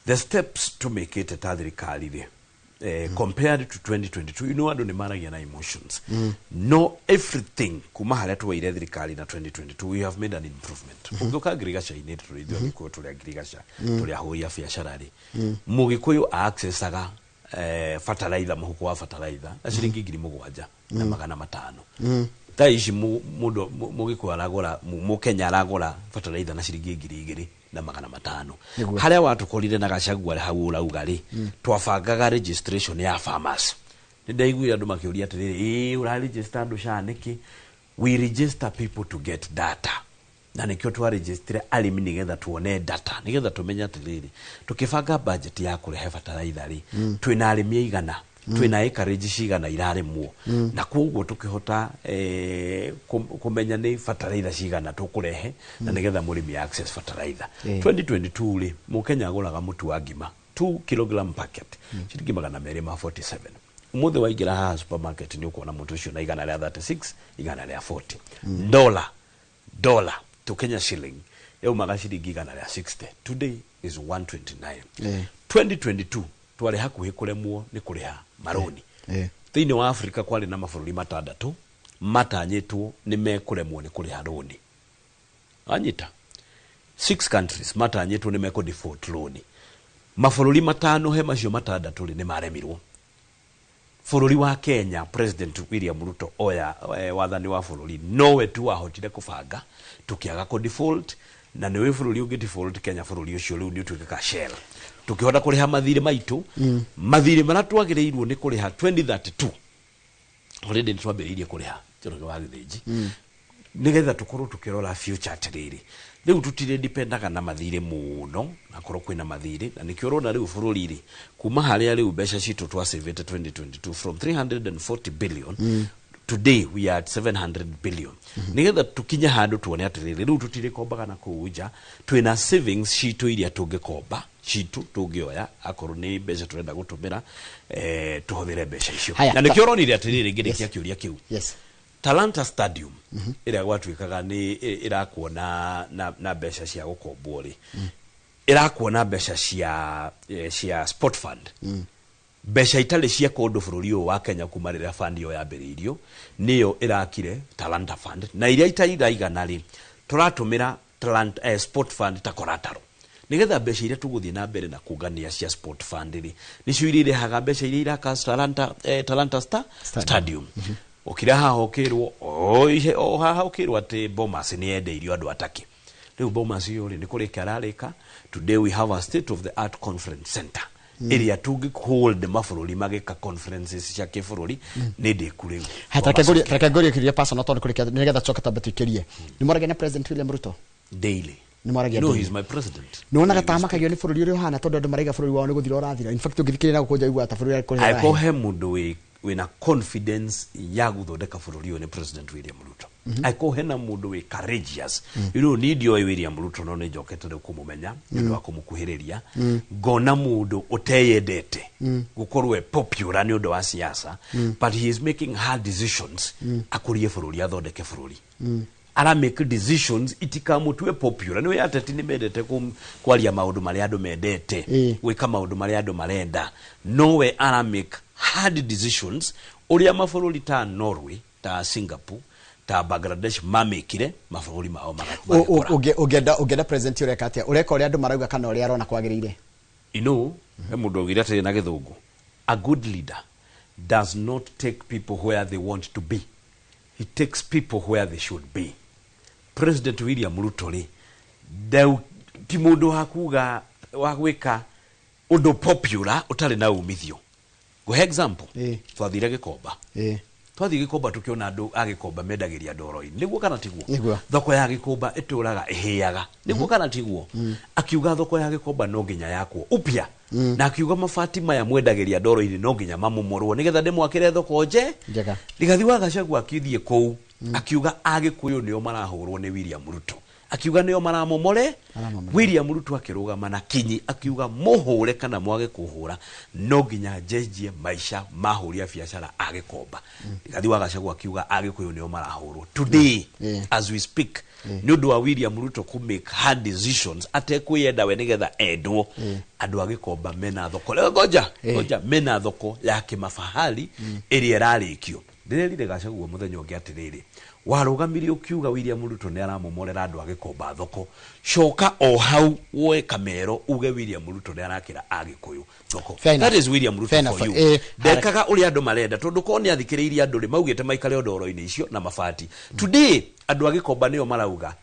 the steps tumĩkĩte ta thirikari rĩ, compared to 2022, andũ nĩ maragia na emotions, no everything kuma harĩa tuoire thirikari na 2022, we have made an improvement. Ũngĩũka ngirigaca-inĩ, tũrĩ ithuĩ Agĩkũyũ, tũrĩ a ngirigaca, tũrĩ ahũri a biacara rĩ, mũgĩkũyũ accessaga fertilizer, mũhuko wa fertilizer na ciringi 7,500. Thaa ici mũndũ mũgĩkũyũ aragũra, mũkenya aragũra fertilizer na ciringi 2,500. Harĩa watũkorire na Gachagua hau ũrauga rĩ, twabangaga registration ya farmers. Nĩ ndaiguire andũ makĩũria atĩrĩrĩ, ĩĩ ũraregister andũ SHA nĩkĩ? We register people to get data, na nĩkĩo twaregistire arĩmi, nĩgetha tuone data, nĩgetha tũmenye atĩrĩrĩ, tũkĩbanga budget ya kũrehe bataraitha rĩ, twĩna arĩmi aigana, twĩna acreage cigana irarĩmwo, na koguo tũkĩhota kũmenya nĩ bataraitha cigana tũkũrehe na nĩgetha mũrĩmi access bataraitha. 2022 rĩ, mũkenya agũraga mũtu wa ngima 2 kilogram packet ciringi 247. Ũmũthĩ waingĩra haha supermarket nĩ ũkuona mũtu ũcio na 136, 140. Dollar to Kenya shilling yaumaga ciringi 160, today is 129. 2022 twarĩ hakuhĩ kũremwo nĩ kũrĩha marũni. Thĩinĩ wa Afrika kwarĩ na mabũrũri matandatũ matanyĩtwo nĩ mekũremwo nĩ kũrĩha rũni. Anyita, six countries matanyĩtwo nĩ mekũ default rũni. Mabũrũri 5 he macio 6 rĩ nĩ maremirwo. Bũrũri wa Kenya, President William Ruto oya wathani wa bũrũri nowe tu wahotire kũbanga tũkĩaga kũ default, na nĩwe bũrũri ũngĩ default Kenya bũrũri ũcio rĩu nĩ ũtuĩkaga shell. Tũkĩhota kũrĩha mathirĩ maitũ, mathirĩ marĩa twagĩrĩirwo nĩ kũrĩha 2032 already nĩ twambĩrĩirie kũrĩha Njoroge wa Gĩthĩnji, nĩgetha tũkorwo tũkĩrora future atĩrĩrĩ, rĩu tũtirĩ dependaga na mathirĩ mũno, na korwo kwĩna mathirĩ, na nĩkĩo ũrona rĩu bũrũri rĩ kuma harĩa rĩu mbeca citũ twasavĩte 2022 from 340 billion, today we are at 700 billion. Nĩgetha tũkinye handũ tuone atĩrĩrĩ, rĩu tũtirĩkombaga na kũu nja, twĩna savings citũ iria tũngĩkomba citũ tũngĩoya akorwo nĩ mbeca tũrenda gũtũmĩra, tũhũthĩre mbeca icio. Na nĩkĩo ũronire atĩrĩrĩ, ngĩrĩkia kĩũria kĩu, Talanta Stadium ĩrĩa gwatuĩkaga nĩ ĩrakwo na mbeca cia gũkombwo rĩ, ĩrakwo na mbeca cia sport fund, mbeca itarĩ cia kũndũ bũrũri ũyũ wa Kenya kuma rĩrĩa fund ĩyo yambĩrĩirio, nĩyo ĩrakire Talanta Fund, na iria iraigana rĩ tũratũmĩra Talanta sport fund ta collateral, nĩgetha mbeca iria tũgũthiĩ na mbere na kũngania cia sport fund rĩ nĩcio iria irehaga mbeca iria iraka Talanta Stadium. Ũkĩra haha ũkĩrwo o haha ũkĩrwo atĩ Bomas nĩ yendeirio andũ atake. Rĩu Bomas ĩyo rĩ nĩ kũrĩka ĩrarĩka. Today we have a state of the art conference center ĩrĩa tũngĩ hold mabũrũri magĩka conferences cia kĩbũrũri nĩ ndĩku rĩu. Reke ngũrie kĩũria personal tondũ kũrĩkia nĩgetha tũcoke twambe tũikĩrie. Nĩ mwaragia na President William Ruto? Daily. Nĩ mwaragia? No, he's my president. Nĩ wonaga ta makagio nĩ bũrũri ũrĩa ũhana, tondũ andũ maraiga bũrũri wao nĩ gũthira ũrathira? In fact ũngĩthikĩrĩria na gũkũ nja ũiguaga ta bũrũri ũrĩa Angĩkorwo he mũndũ wĩna confidence ya gũthondeka bũrũri ũyũ nĩ President William Ruto. Angĩkorwo hena mũndũ wĩ courageous, niĩ ndioĩ William Ruto no nĩ njokete rĩu kũmũmenya nĩ ũndũ wa kũmũkuhĩrĩria, ngona mũndũ ũteyendete gũkorwo e popular nĩ ũndũ wa siasa, but he is making hard decisions akũrie bũrũri, athondeke bũrũri. Ara make decisions itikamũtue popular. Nĩ ateti nĩ mendete kwaria maũndũ marĩa andũ mendete, gwĩka maũndũ marĩa andũ marenda, nowe ara make hard decisions ũrĩa mabũrũri ta Norway, ta Singapore, ta Bangladesh mamĩkire mabũrũri mao magakũra. Ũngĩenda president ũreka atĩa? Ũreka ũrĩa andũ marauga kana ũrĩa arona kwagĩrĩire? He mũndũ augire atĩrĩ na gĩthũngũ, a good leader does not take people where they want to be, he takes people where they should be. President William Ruto rĩ ti mũndũ wa kuga wa gwĩka ũndũ popular ũtarĩ na umithio. Ngũhe example, twathire Gĩkomba, twathiĩ Gĩkomba tũkĩona andũ a Gĩkomba mendagĩria ndoro-inĩ, nĩguo kana tiguo? Thoko ya Gĩkomba ĩtũraga ĩhĩaga, nĩguo kana tiguo? Akiuga thoko ya Gĩkomba no nginya yakwo upya, na akiuga mabati maya mwendagĩria ndoro-inĩ no nginya mamomorwo nĩgetha ndĩmwakĩre thoko njega. Rigathi wa Gachagua akĩthiĩ kũu akiuga Agĩkũyũ nĩo marahũrwo nĩ William Ruto, akiuga nĩo maramomore. William Ruto akĩrũgama na kinyi akiuga mũhũre kana mwage kũhũra no nginya njenjie maica mahũri a biacara a Gĩkomba. Rigathi wa Gachagua akiuga Agĩkũyũ nĩo marahũrwo today, as we speak, nĩ ũndũ wa William Ruto ku make hard decisions atekwĩyenda we nĩgetha endwo. Andũ a Gĩkomba mena thoko, ngoja ngoja, mena thoko ya kĩmabahari ĩrĩa ĩrarĩkio. Ndĩrerire Gachagua mũthenya ũngĩ atĩrĩrĩ, warũgamirie ũkiuga William Ruto nĩ aramomorera andũ a Gĩkomba thoko, coka o hau woe kamero uge William Ruto nĩ arakĩra Agĩkũyũ thoko. That is William Ruto for you. Ndekaga ũrĩa andũ marenda, tondũ korwo nĩ athikĩrĩirie andũ rĩ maugĩte maikare ndoro-inĩ icio na mabati. Today andũ a Gĩkomba nĩo marauga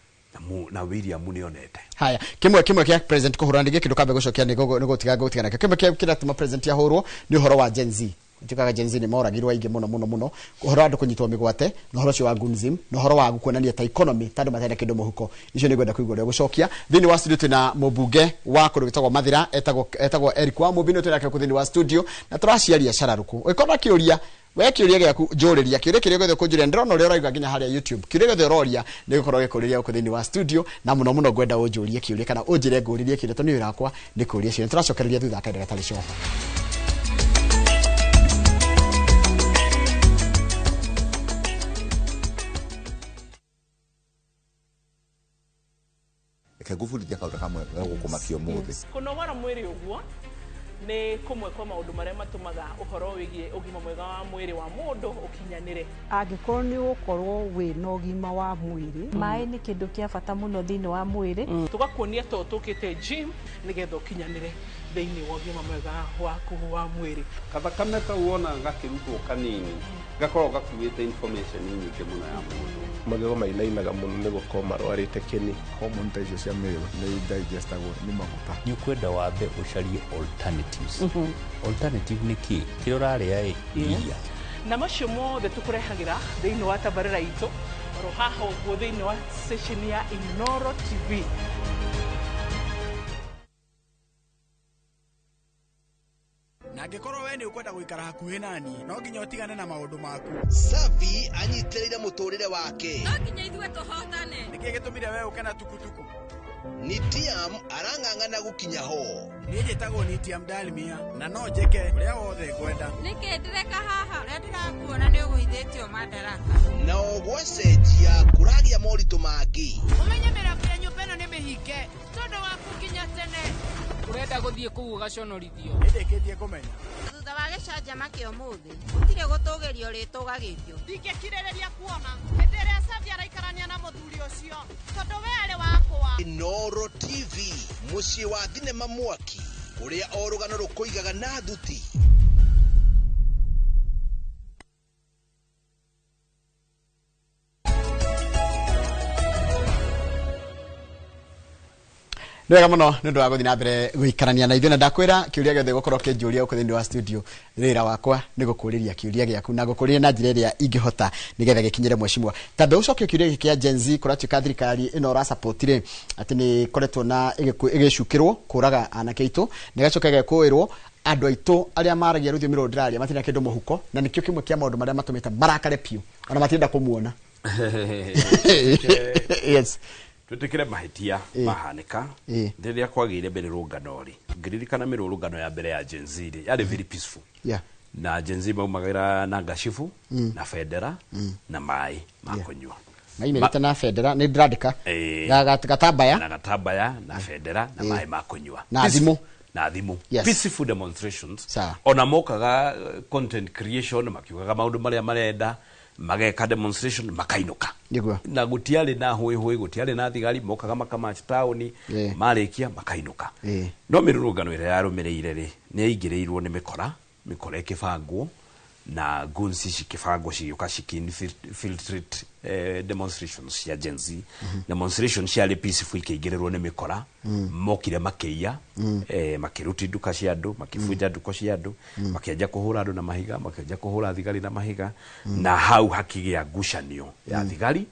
na William nĩ onete. Haya, kimwe kia president kũhũrana ningĩ kĩndũ kambe gũcokia nĩ gũtiga gũtiga nakĩo. Kimwe kĩa kĩratũma president ahũrwo nĩ ũhoro wa Gen Z. Njũkaga Gen Z nĩ moragirwo aingĩ mũno mũno mũno, ũhoro wa andũ kũnyitwo mĩgwate, na ũhoro ũcio wa Gunzim, na ũhoro wa kuonania ta economy ta andũ matarĩ na kĩndũ mũhuko. Icio nĩ ngwenda kũigua ũrĩa ũgũcokia. Thĩinĩ wa studio twĩna mũmbunge wa kũndũ gwĩtagwo Mathira, etagwo Eric wa Mũmbi, nĩ twĩnake thĩinĩ wa studio na tũraciaria cararũkũ. Ũngĩkorwo na kĩũria, we kĩũria gĩaku njũrĩria, kĩũria kĩrĩa gĩothe ũkũnjũria, ndĩrona ũrĩa ũrauga nginya harĩa YouTube, kĩũria gĩothe ũroria nĩ gũkorwo gĩkũrĩria gũkũ thĩinĩ wa studio, na mũno mũno ngwenda ũnjũrie kĩũria kana ũnjĩre ngũrĩrie kĩũria tondũ nĩ wĩra wakwa nĩ kũũria ciũria. Tũracokereria thutha wa kahinda gatarĩ coho. Reke ngũbundithie kaũndũ kamwe gegũkũmakia ũmũthĩ. Kũnogora mwĩrĩ ũguo nĩ kũmwe kwa maũndũ marĩa matũmaga ũhoro wĩgiĩ ũgima mwega wa mwĩrĩ wa mũndũ ũkinyanĩre. Angĩkorwo nĩ ũgũkorwo wĩna ũgima wa mwĩrĩ, maĩ nĩ kĩndũ kĩa bata mũno thĩinĩ wa mwĩrĩ. Tũgakuonia to tũkĩte gym nĩgetha ũkinyanĩre. Thĩinĩ wa ũgima mwega waku wa mwĩrĩ. Kathakame kau wona gakĩrutwo kanini gakoragwo gakuĩte information nyingĩ mũno ya mũndũ. Magego mainainaga mũno nĩ gũkorwo marwarĩte kĩni. Hormone ta icio cia male nĩ digestagwo nĩ maguta. Nĩ ũkwenda wambe ũcarie alternatives. Alternative nĩ kĩ? Kĩrĩa ũrarĩa ĩ iria. Na macio mothe tũkũrehagĩra thĩinĩ wa tabarĩra itũ oro haha ũguo thĩinĩ wa station ya Inoro TV. Na angĩkorwo we nĩ ũkwenda gũikara hakuhĩ nani, no nginya ũtigane na maũndũ maku. Savi anyitĩrĩire mũtũrĩre wake. No nginya ithuĩ tũhotane. Nĩkĩ gĩtũmire we ũke na tukutuku? Nitiam arang'ang'ana gũkinya ho. Niĩ njĩtagwo Nitiam Dalmia na no njĩke ũrĩa wothe ngwenda. Nĩkĩ ndĩreka haha? Ũrĩa ndĩrakuona nĩ ũgũithĩtio madaraka. Na ogwacenjia kũragĩa moritũ mangĩ. Ũmenye mĩrango ya nyũmba ĩno nĩ mĩhinge tondũ waku nginya tene. Ũrenda gũthiĩ kũu ũgaconorithio. Nĩndĩkĩtie kũmenya. Thutha wa gĩcanjama kĩa ũmũthĩ gũtirĩ gũtũgĩrio rĩtũgagĩrio. Ndingĩkirĩrĩria kuona hĩndĩ ĩrĩa Savi araikarania na mũthuri ũcio tondũ we arĩ wakwa. Inoro TV, mũciĩ wa thinema mwaki ũrĩa o rũgano rũkũigaga na thuti. Nĩ wega mũno nĩ ũndũ wa gũthiĩ na mbere gũikarania na ithuĩ, na ndakwĩra kĩũria gĩothe gũkorwo kĩnjũria gũkũ thĩinĩ wa studio, wĩra wakwa nĩ gũkũrĩria kĩũria gĩaku na gũkũrĩria na njĩra ĩrĩa ingĩhota nĩgetha gĩkinyĩre mheshimiwa. Tondũ ũcokie kĩũria gĩkĩ kĩa Gen Z, kũratuĩka thirikari ĩno ũrasupport rĩ, atĩ nĩ ĩkoretwo na ĩgĩcukĩrwo kũraga anake aitũ, na ĩgacoka ĩgekũĩrwo andũ aitũ arĩa maragia rũthiomi rũrũ ndĩraria matirĩ na kĩndũ mũhuko, na nĩkĩo kĩmwe kĩa maũndũ marĩa matũmĩte marakare piũ, ona matirenda kũmuona. Yes. Twĩtĩkĩre mahĩtia mahanĩka. Rĩrĩa kwagĩire mĩrũrũngano rĩ, ngĩririkana mĩrũrũngano ya mbere ya Gen Z rĩ, yarĩ very peaceful. Na Gen Z maumagĩra na ngacibu na bendera na maĩ ma kũnyua. Maimĩrĩte na bendera, nĩ ndĩrandĩka. Gatambaya. Na gatambaya na bendera na maĩ ma kũnyua. Na thimũ. Na thimũ. Peaceful demonstrations. Ona mokaga content creation, makiugaga maũndũ marĩa marenda, mageka demonstration makainũka. Na gũtiarĩ na hũĩhũĩ, gũtiarĩ na thigari, mokaga makamarch taũni, marĩkia makainũka. No mĩrũrũngano ĩrĩa yarũmĩrĩire rĩ, nĩ yaingĩrĩirwo nĩ mĩkora, mĩkora ĩkĩbangwo na guns cikĩbangwo cigĩũka cikĩ-infiltrate demonstrations cia Gen Z. Demonstrations ciarĩ peaceful ikĩingĩrĩrwo nĩ mĩkora, mokire makĩiya, makĩruti nduka cia andũ, makĩbunja nduka cia andũ, makĩanjia kũhũra andũ na mahiga, makĩanjia kũhũra thigari na mahiga, na hau hakĩgĩa ngucanio ya thigari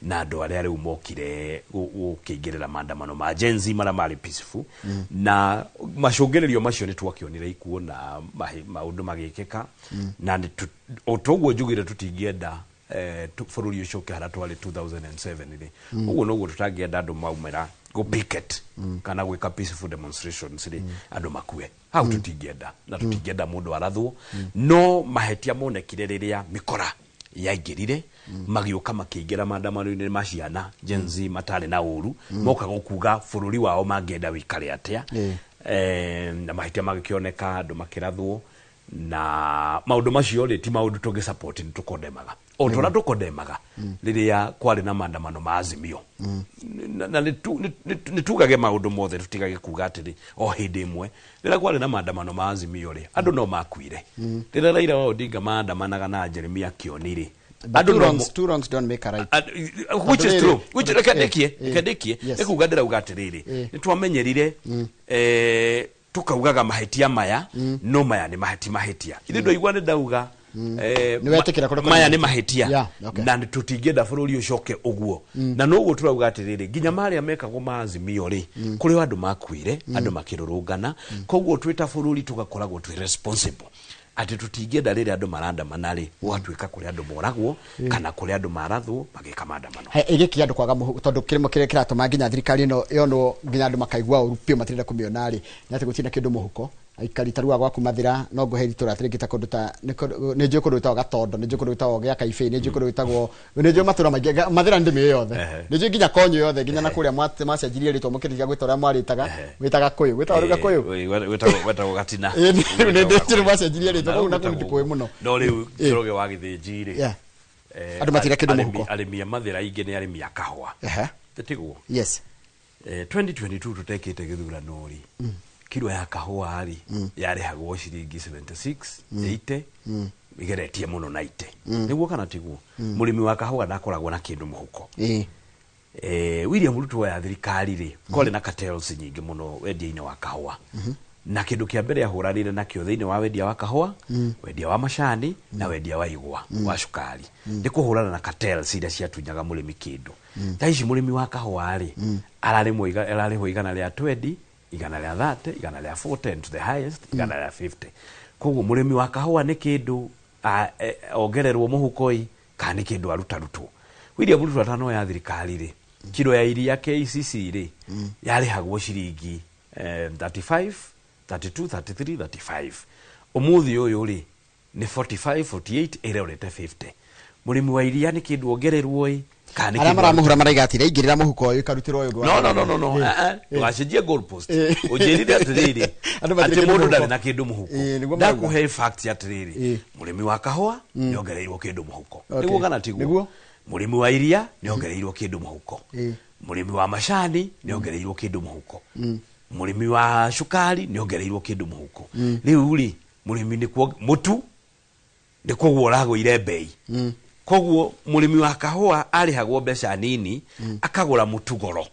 na andũ arĩa rĩu mokire gũkĩingĩrĩra maandamano ma Gen Z marĩa marĩ peaceful. Na macũngĩrĩrio macio nĩ twakĩonire ikuũ na maũndũ magĩkĩka, na o toguo njugire tũtingĩenda bũrũri ũcio ũke harĩa twarĩ 2007 rĩ, ũguo noguo tũtangĩenda andũ maumĩra go picket kana gwĩka peaceful demonstrations rĩ, andũ makue. Hau tũtingĩenda, na tũtingĩenda mũndũ arathwo. No mahĩtia monekire rĩrĩa mĩkora yaingĩrire, magĩũka makĩingĩra maandamano-inĩ ma ciana Gen Z matarĩ na ũru, moka gũkuga bũrũri wao mangĩenda wĩikare atĩa. Na mahĩtia magĩkĩoneka, andũ makĩrathwo, na maũndũ macio rĩ ti maũndũ tũngĩ support, nĩ tũkondemaga o tũrĩa tũkondemaga rĩrĩa kwarĩ na maandamano ma Azimio. Na nĩ tugage maũndũ mothe, tũtigage kuga atĩrĩ o hĩndĩ ĩmwe rĩrĩa kwarĩ na maandamano ma Azimio rĩ, andũ no makuire. Rĩrĩa Raila wa Odinga maandamanaga na Jeremia Kioni rĩ, Two wrongs don't make a right. Which is true. Which reke ndĩkie nĩ kuga ndĩrauga atĩrĩrĩ, nĩ twamenyerire tukaugaga mahĩtia maya, no maya nĩ mahĩtia. Ithuĩ ndwaigua nĩ ndauga maya nĩ mahĩtia, na tũtingĩenda bũrũri ũcoke ũguo. Na noguo tũrauga atĩrĩrĩ, nginya marĩa mekagwo ma Azimio rĩ, kũrĩ andũ makuire, andũ makĩrũrũngana, koguo twĩ ta bũrũri tũgakoragwo twĩ responsible atĩ tũtingĩenda rĩrĩa andũ marandamana rĩ, gũgatuĩka kũrĩ andũ moragwo kana kũrĩ andũ marathwo magĩka maandamano. Ĩgĩkĩ andũ kwaga tondũ kĩrĩmo kĩrĩa kĩratũma nginya thirikari ĩno yonwo nginya andũ makaigua ũru piũ matirenda kũmĩona rĩ, nĩ atĩ gũtirĩ na kĩndũ mũhuko. Aikari ta rĩu a gwaku Mathĩra no ngũhe itũra atĩrĩ ta kũndũ ta nĩ njũĩ kũndũ gwĩtagwo Gatondo, nĩ njũĩ kũndũ gwĩtagwo gĩa Kaibĩ, nĩ njũĩ kũndũ gwĩtagwo, nĩ njũĩ matũra maingĩ, Mathĩra nĩ ndĩmĩũĩ yothe, nĩ njũĩ nginya Konyũ yothe, nginya na kũrĩa macenjirie rĩtwa mũkĩtiga gwĩta ũrĩa mwarĩtaga, wĩtaga Kũyũ, gwĩtagwo rĩu Gakũyũ, gwĩtagwo Gatina, rĩu nĩ njũĩ macenjirie rĩtwa, kũu na kũu ndikũĩ mũno. No rĩu Njoroge wa Gĩthĩnji rĩ, andũ matirĩ kĩndũ mũhuko. Arĩmi a Mathĩra aingĩ nĩ arĩmi a kahũa. Tiguo? Yes. 2022 tutekĩte gĩthurano rĩ, Kiro ya kahũa rĩ, yarĩhagwo ciringi 76, 80, igeretie mũno 90. Nĩguo kana tiguo? Mũrĩmi wa kahũa ndakoragwo na kĩndũ mũhuko. William Ruto ya thirikari rĩ, kwarĩ na cartels nyingĩ mũno wendia-inĩ wa kahũa, na kĩndũ kĩa mbere ahũranire nakĩo thĩinĩ wa wendia wa kahũa, wendia wa macani na wendia wa igwa wa cukari, nĩ kũhũrana na cartels iria ciatunyaga mũrĩmi kĩndũ. Thaa ici mũrĩmi wa kahũa rĩ, ararĩhwo 120, 130, 140, and to the highest 150. Koguo mũrĩmi wa kahũa nĩ kĩndũ ongererwo mũhuko-ĩ, kana nĩ kĩndũ arutarutwo? William Ruto atanoya thirikari rĩ, kiro ya iria KCC rĩ, yarĩhagwo ciringi 35, 32, 33, 35. Ũmũthĩ ũyũ rĩ, nĩ 45, 48, ĩrorete 50. Mũrĩmi wa iria nĩ kĩndũ ongererwo ĩ, kana nĩ Arĩa kĩndũ maramũhũra maraiga atĩrĩ aingĩrĩra mũhuko ũyũ ikarutĩrwo ũyũ. No, ndũgacenjie goalpost. Ũnjĩrire atĩrĩrĩ, Andũ matirĩ atĩ kĩndũ mũndũ mũhuko. ndarĩ na kĩndũ mũhuko. Nĩguo marauga. Ndakũhe fact atĩrĩrĩ, mũrĩmi wa kahũa nĩ ongereirwo kĩndũ mũhuko. Nĩguo kana tiguo? Nĩguo. Mũrĩmi wa iria nĩ ongereirwo kĩndũ mũhuko. Mũrĩmi wa macani nĩ ongereirwo kĩndũ mũhuko. Mũrĩmi wa cukari nĩ ongereirwo kĩndũ mũhuko. Rĩu rĩ, mũrĩmi nĩ kuo mũtu nĩ kũgũa ũragũire mbei. Koguo mũrĩmi wa kahũa arĩhagwo mbeca nini, akagũra mũtu goro.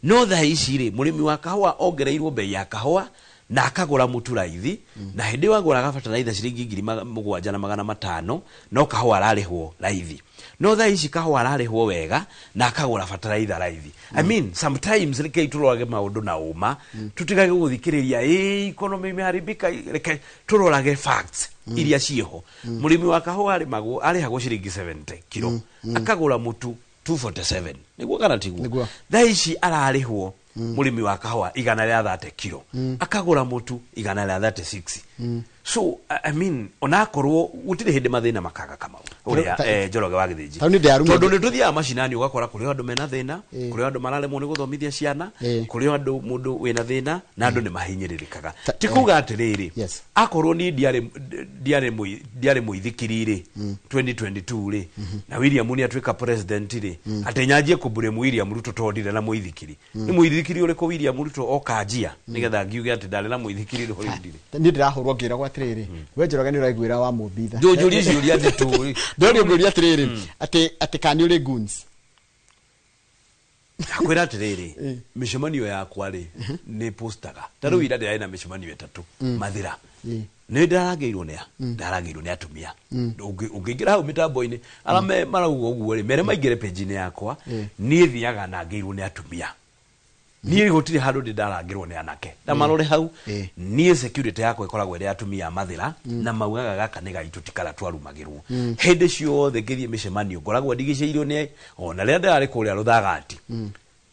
No thaa ici rĩ, mũrĩmi wa kahũa ongereirwo mbei ya kahũa na akagũra mũtu raithi. Na hĩndĩ ĩyo agũraga bataraitha ciringi 7,500, no kahũa ararĩhwo raithi. No thaa ici kahũa ararĩhwo wega na akagũra bataraitha raithi. I mean, sometimes rekei tũrorage maũndũ na ũma, tũtigage gũthikĩrĩria ĩ economy imeharibika. Reke tũrorage facts iria ciĩho. Mũrĩmi wa kahũa arĩmagwo arĩhagwo ciringi 70 kiro, akagũra mũtu 247. Nĩguo kana tiguo? Thaa ici ararĩhwo mũrĩmi wa kahũa 130 kiro, akagũra mũtu 136. So I mean, onakorwo gũtirĩ hĩndĩ mathĩna makaga, Kamau ũrĩa Njoroge wa Gĩthĩnji, Tau nĩ ndĩarumĩte. tondũ nĩ tũthiaga macinani ũgakora kũrĩ andũ mena thĩna, kũrĩ andũ mararemwo nĩ gũthomithia ciana, kũrĩ andũ mũndũ wĩna thĩna na andũ nĩ mahinyĩrĩrĩkaga. Ti kuga atĩrĩrĩ, akorwo niĩ ndiarĩ mũithikiri rĩ 2022 rĩ, na William nĩ atuĩka president rĩ, atĩ nyanjie kũmburemu William Ruto tondũ ndirĩ na mũithikiri. Nĩ mũithikiri ũrĩkũ William Ruto okanjia nĩgetha ngiuge atĩ ndarĩ na mũithikiri rĩ ndirĩ? Niĩ ndĩrahũrwo ngĩragwo atĩrĩrĩ, we Njoroge nĩ ũraiguĩra wa mũmbitha. Ndũnjũrie ciũria nditũ. Ndĩrorio ngũria atĩrĩrĩ, atĩ kana nĩ ũrĩ goons? Akwĩra atĩrĩrĩ, mĩcemanio yakwa rĩ, nĩ postaga. Ta rĩu ira ndĩrarĩ na mĩcemanio 3 Mathĩra. Nĩ ndarangĩirwo nĩ a ndarangĩirwo nĩ atumia. Ũngĩingĩra hau mĩtambo-inĩ, arĩa marauga ũguo rĩ, mere maingĩre page-inĩ yakwa. Niĩ thiaga nangĩirwo nĩ atumia. Niĩ gũtirĩ handũ ndĩ ndarangĩrwo nĩ anake na marore hau. Niĩ security yakwa ĩkoragwo ĩrĩ atumia a Mathĩra, na maugaga gaka nĩ gaitũ, ti karĩa twarumagĩrwo. Hĩndĩ ciothe ngĩthiĩ mĩcemanio ngoragwo ndigicĩirio nĩ, ona rĩrĩa ndĩrarĩ kũrĩa Rũthagati,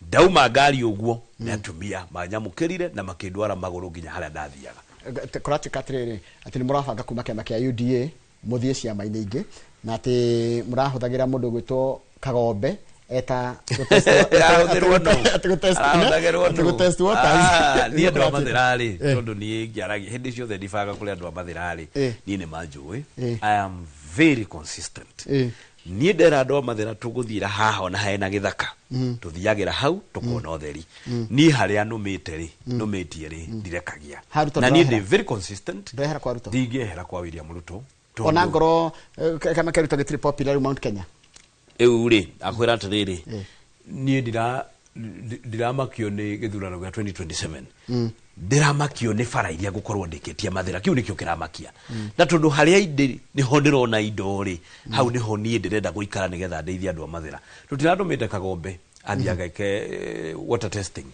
ndauma ngari ũguo nĩ atumia manyamũkĩrire na makĩndwara magũrũ nginya harĩa ndathiaga. Kũratuĩka atĩrĩrĩ, atĩ nĩ mũrabanga kuma kĩama kĩa UDA mũthiĩ ciama-inĩ ingĩ, na atĩ mũrahũthagĩra mũndũ ũgwĩtwo Kagombe eta Arahũthĩrwo nũ? Arahũthagĩrwo nũ? gũtest waters. Ah, niĩ andũ a Mathĩra rĩ, tondũ niĩ ngĩaragia hĩndĩ ciothe ndibanga kũrĩ andũ a Mathĩra rĩ, niĩ nĩ manjũĩ. I am very consistent. Niĩ ndera andũ a Mathĩra tũgũthiĩra haha ona hena gĩthaka, tũthiagĩra hau tũkona ũtheri. Niĩ harĩa nũmĩte rĩ, nũmĩtie rĩ, ndirekagia. Ha Ruto Na niĩ ndũrehera? ndĩ very consistent. Ndũrehera kwa Ruto? Ndingĩehera kwa William Ruto. Ona ngorwo kĩama kĩa Ruto gĩtirĩ popular rĩu Mount Kenya? Rĩu rĩ, akwĩra atĩrĩrĩ, niĩ ndiramakio nĩ gĩthurano gĩa 2027. Ndĩramakio nĩ bara iria ngũkorwo ndĩkĩtie Mathĩra. Kĩu nĩkĩo kĩramakia. Na tondũ harĩa indĩ nĩho ndĩrona indo rĩ, hau nĩho niĩ ndĩrenda gũikara nĩgetha ndeithie andũ a Mathĩra. Tũtiratũmĩte Kagombe athiĩ ageke water testing.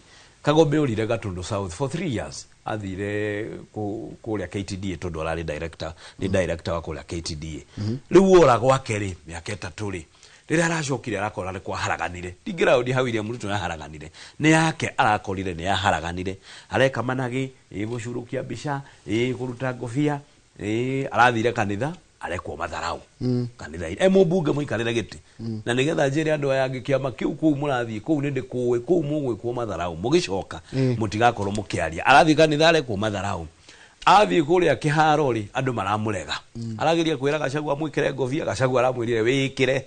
Kagombe orire Gatundu South for 3 years, athire kũrĩa KTDA tondũ ararĩ director, nĩ director wa kũrĩa KTDA. Rĩu ora gwake rĩ, mĩaka 3 rĩ, rĩrĩa aracokire arakora nĩ kwaharaganire. Ndingĩraũria hau William Ruto yaharaganire nĩ yake, arakorire nĩ yaharaganire, areka managĩ, ĩgũcurũkia mbica, ĩkũruta ngũbia, arathire kanitha arekwo matharau kanitha mũmbunge mũikarĩre gĩtĩ. Na nĩgetha njĩre andũ aya angĩ kĩama kĩu kũu mũrathiĩ kũu nĩ ndĩkũĩ kũu mũgwĩkwo matharau, mũgĩcoka mũtigakorwo mũkĩaria. Arathiĩ kanitha arekwo matharau, athiĩ kũrĩa kĩharo rĩ, andũ maramũrega. Arageria kwĩra Gachagua amwĩkĩre ngobia, Gachagua aramwĩrire wĩkĩre.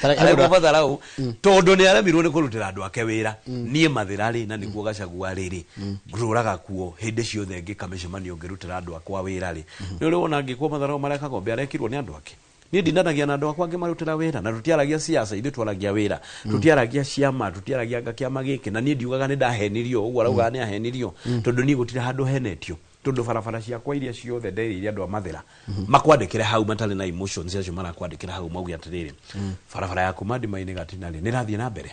Arekwo matharau tondũ nĩ aremirwo nĩ kũrutĩra andũ ake wĩra. Niĩ Mathĩra rĩ, na nĩguo Gachagua rĩrĩ, ngũrũraga kuo hĩndĩ ciothe ngĩka mĩcemanio ngĩrutĩra andũ akwa wĩra rĩ, nĩ ũrĩ wona ngĩkwo matharau mareka ng'ombe arekirwo nĩ andũ ake. Niĩ ndindanagia na andũ akwa ngĩmarutĩra wĩra, na tũtiaragia siasa, ithuĩ twaragia wĩra, tũtiaragia ciama, tũtiaragia anga kĩama gĩkĩ, na niĩ ndiugaga nĩ ndahenirio ũguo araugaga nĩ ahenirio, tondũ niĩ gũtirĩ handũ henetio, tondũ barabara ciakwa iria ciothe nderĩire andũ a Mathĩra makwandĩkĩre hau matarĩ na emotions acio marakwandĩkĩra hau mauge atĩrĩrĩ, barabara ya kuma Ndima-inĩ Gatina rĩ, nĩ ĩrathiĩ na mbere,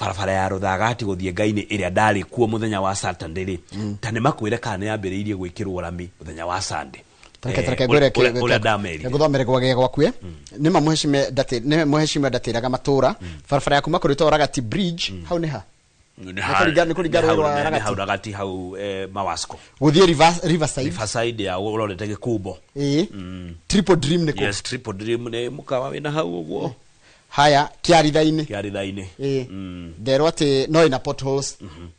barabara ya Rũthagati gũthiĩ Ngai-inĩ ĩrĩa ndarĩ kuo mũthenya wa Saturday rĩ, ta nĩ makwĩre kana nĩ yambĩrĩirie gwĩkĩrwo rami mũthenya wa Sunday. Reke ngwĩre. Ũrĩa ndamerire. Ngũthomere gwage gwakue nĩ ma mũhecime ndati nĩ mũhecime ndatĩraga matũra barabara ya kuma kũrĩ to Ragati Bridge hau nĩ ha? Nĩ kũringa rũĩ rwa Nĩ hau Ragati. Ragati hau, Mawasco. Gũthiĩ Riverside. Riverside ya ũrorete Gĩkumbo. Ĩĩ, Triple Dream nĩ kũ? Yes, Triple Dream nĩ mũkawa wĩna hau ũguo. Haya, Kĩaritha-inĩ. Kĩaritha-inĩ. Ĩĩ, nderwo atĩ no ĩna potholes,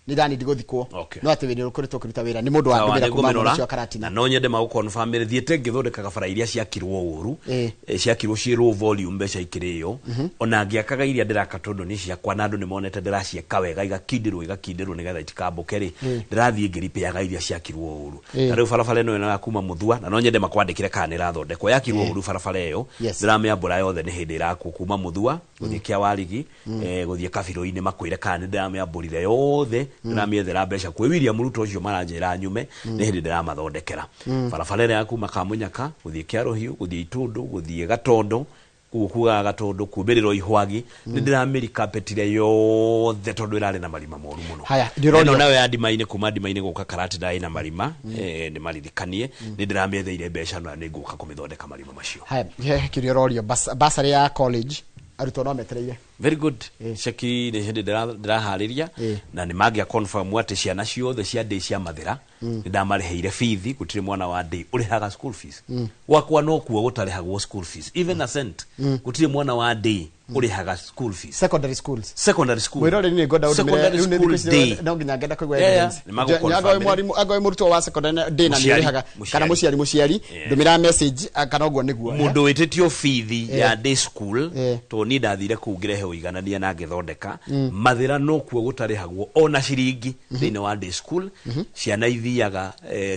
nĩ ndani ndigũthikwo, no atĩ wĩra ũkoretwo ũkĩruta wĩra nĩ mũndũ wa Sawa, ndũmĩra kuma nĩngũmĩrora, mwena ũcio wa Karatina. Na no nyende magũconfirmĩre thiĩte ngĩthondekaga bara iria ciakirwo ũru, Ĩĩ. Ciakirwo ciĩ low volume, mbeca ikĩrĩo, ona ngĩakaga iria ndĩraka tondũ nĩ ciakwa na andũ nĩ monete ndĩraciaka wega, igakindĩrwo igakindĩrwo nĩgetha itikambũke rĩ, ndĩrathiĩ ngĩripĩaga iria ciakirwo ũru. Na rĩu barabara ĩno ĩno ya kuma Mũthua, na no nyende makwandĩkĩre kana nĩ ĩrathondekwo, yakirwo ũru barabara ĩyo, ndĩramĩambũra yothe, nĩ hĩndĩ ĩrakwo kuma Mũthua gũthiĩ kĩa Warigi, gũthiĩ Kabirũ-inĩ, makwĩre kana nĩ ndĩramĩambũrire yothe, ndĩramĩethera mbeca kwĩ William Ruto ũcio maranjĩra nyume, nĩ hĩndĩ ndĩramathondekera. Barabara ĩrĩa ya kuma Kamunyaka gũthiĩ kĩa Rũhiũ, gũthiĩ Itũndũ, gũthiĩ Gatondo, kuo kugaga Gatondo kumĩrĩrwo Ihwagi, nĩ ndĩramĩrikapetire yothe tondũ ĩrarĩ na marima moru mũno. Haya, ndĩrorio. Ĩno nayo ya Ndima-inĩ, kuma Ndima-inĩ gũka Karatina ĩna marima, nĩ maririkanie nĩ ndĩramĩetheire mbeca na nĩ ngũka kũmĩthondeka marima macio. Haya, he kĩũria ũrorio. Bursary ya college arutwo no metereire. Very good. Ceki nĩ hĩndĩ ndĩraharĩria, na nĩ mangĩa confirm atĩ ciana ciothe cia ndĩ cia Mathĩra nĩ ndamarĩhĩire bithi, gũtirĩ mwana wa ndĩ ũrĩhaga school fees. Gwakwa no kuo gũtarĩhagwo school fees, even a cent. Gũtirĩ mwana wa ndĩ ũrĩhaga school fees. Secondary schools. Secondary school. Mwĩroreri, nĩ ngwenda ũndũmĩre Secondary rĩu nĩ school thikũ ici day. no nginya ngenda kũigua Yeah. evidence. Nĩ magũ Angorwo wĩ confirm. mwarimũ, angorwo wĩ mũrutwo wa secondary ndĩ na nĩ Mũciari, ũrĩhaga mũciari. kana mũciari, ndũmĩra message, kana ũguo nĩguo. Mũndũ wĩtĩtio bithi ya day school, tondũ niĩ ndathire kũu ngĩrehe ũiganania na ngĩthondeka. Mathĩra no kuo gũtarĩhagwo ona ciringi thĩinĩ wa day school. Ciana ithiaga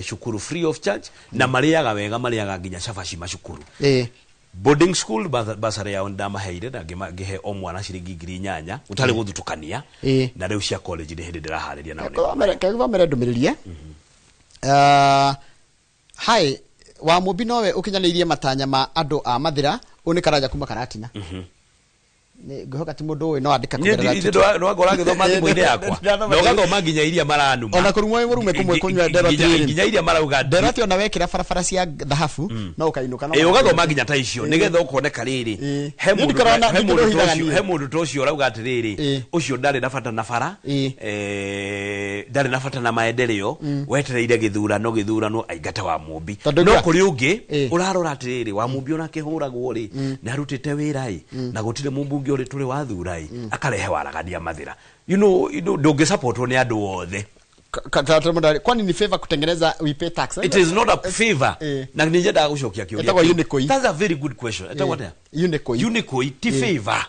cukuru free of charge na marĩaga wega, marĩaga nginya cabaci macukuru. Boarding school basarĩ yao nĩndamaheire na ngĩhe o mwana ciringi 8,000 gũtarĩ gũthutũkania. Na rĩu cia college nĩ hĩndĩ ndĩraharĩria nao. Kegũthomere ndũmĩrĩri, hi wa Mũmbi, nowe ũkinyanĩirie matanya ma andũ a Mathĩra. Ũyũ nĩ Karanja kuma Karatina. Nĩ ngwĩhoka ti mũndũ ũĩ no andĩka kũgerera Twitter. Nĩwangora ngĩthoma thimũ-inĩ yakwa na ũgathoma nginya iria maranuma. Ona kũrumwo wĩ mũrume kũmwe kũnyua ndero. Atĩrĩrĩ, Nginya iria marauga. Ndero atĩ ona wekĩra barabara cia thahabu no ũkainũka no Ĩ, ũgathoma nginya ta icio nĩgetha ũkoneka rĩrĩ he Niĩ mũndũ ndikoragwo he mũndũ ta ndikĩrũhithaga ũcio niĩ. he mũndũ ta ũcio ũrauga atĩrĩrĩ, ũcio ndarĩ na bata na bara, ndarĩ na bata na maendeleo, wetereire gĩthurano, gĩthurano aingate wa Mũmbi. Tondũ No ngwa- kũrĩ ũngĩ ũrarora atĩrĩrĩ, wa Mũmbi ona akĩhũragwo rĩ, nĩ arutĩte wĩra ĩ, na gũtirĩ mũmbunge ũrĩ tũrĩ wathura ĩ, akarehe waragania Mathĩra. Ndũngĩsupportwo nĩ andũ othe. Kwani ni favor kutengeneza we pay tax? It is not a favor. Na nĩ nyendaga gũcokia kĩũria Ĩtagwo kĩu. Unikoi. That's a very good question. Ĩtagwo atĩa? Unikoi. Unikoi ti favor.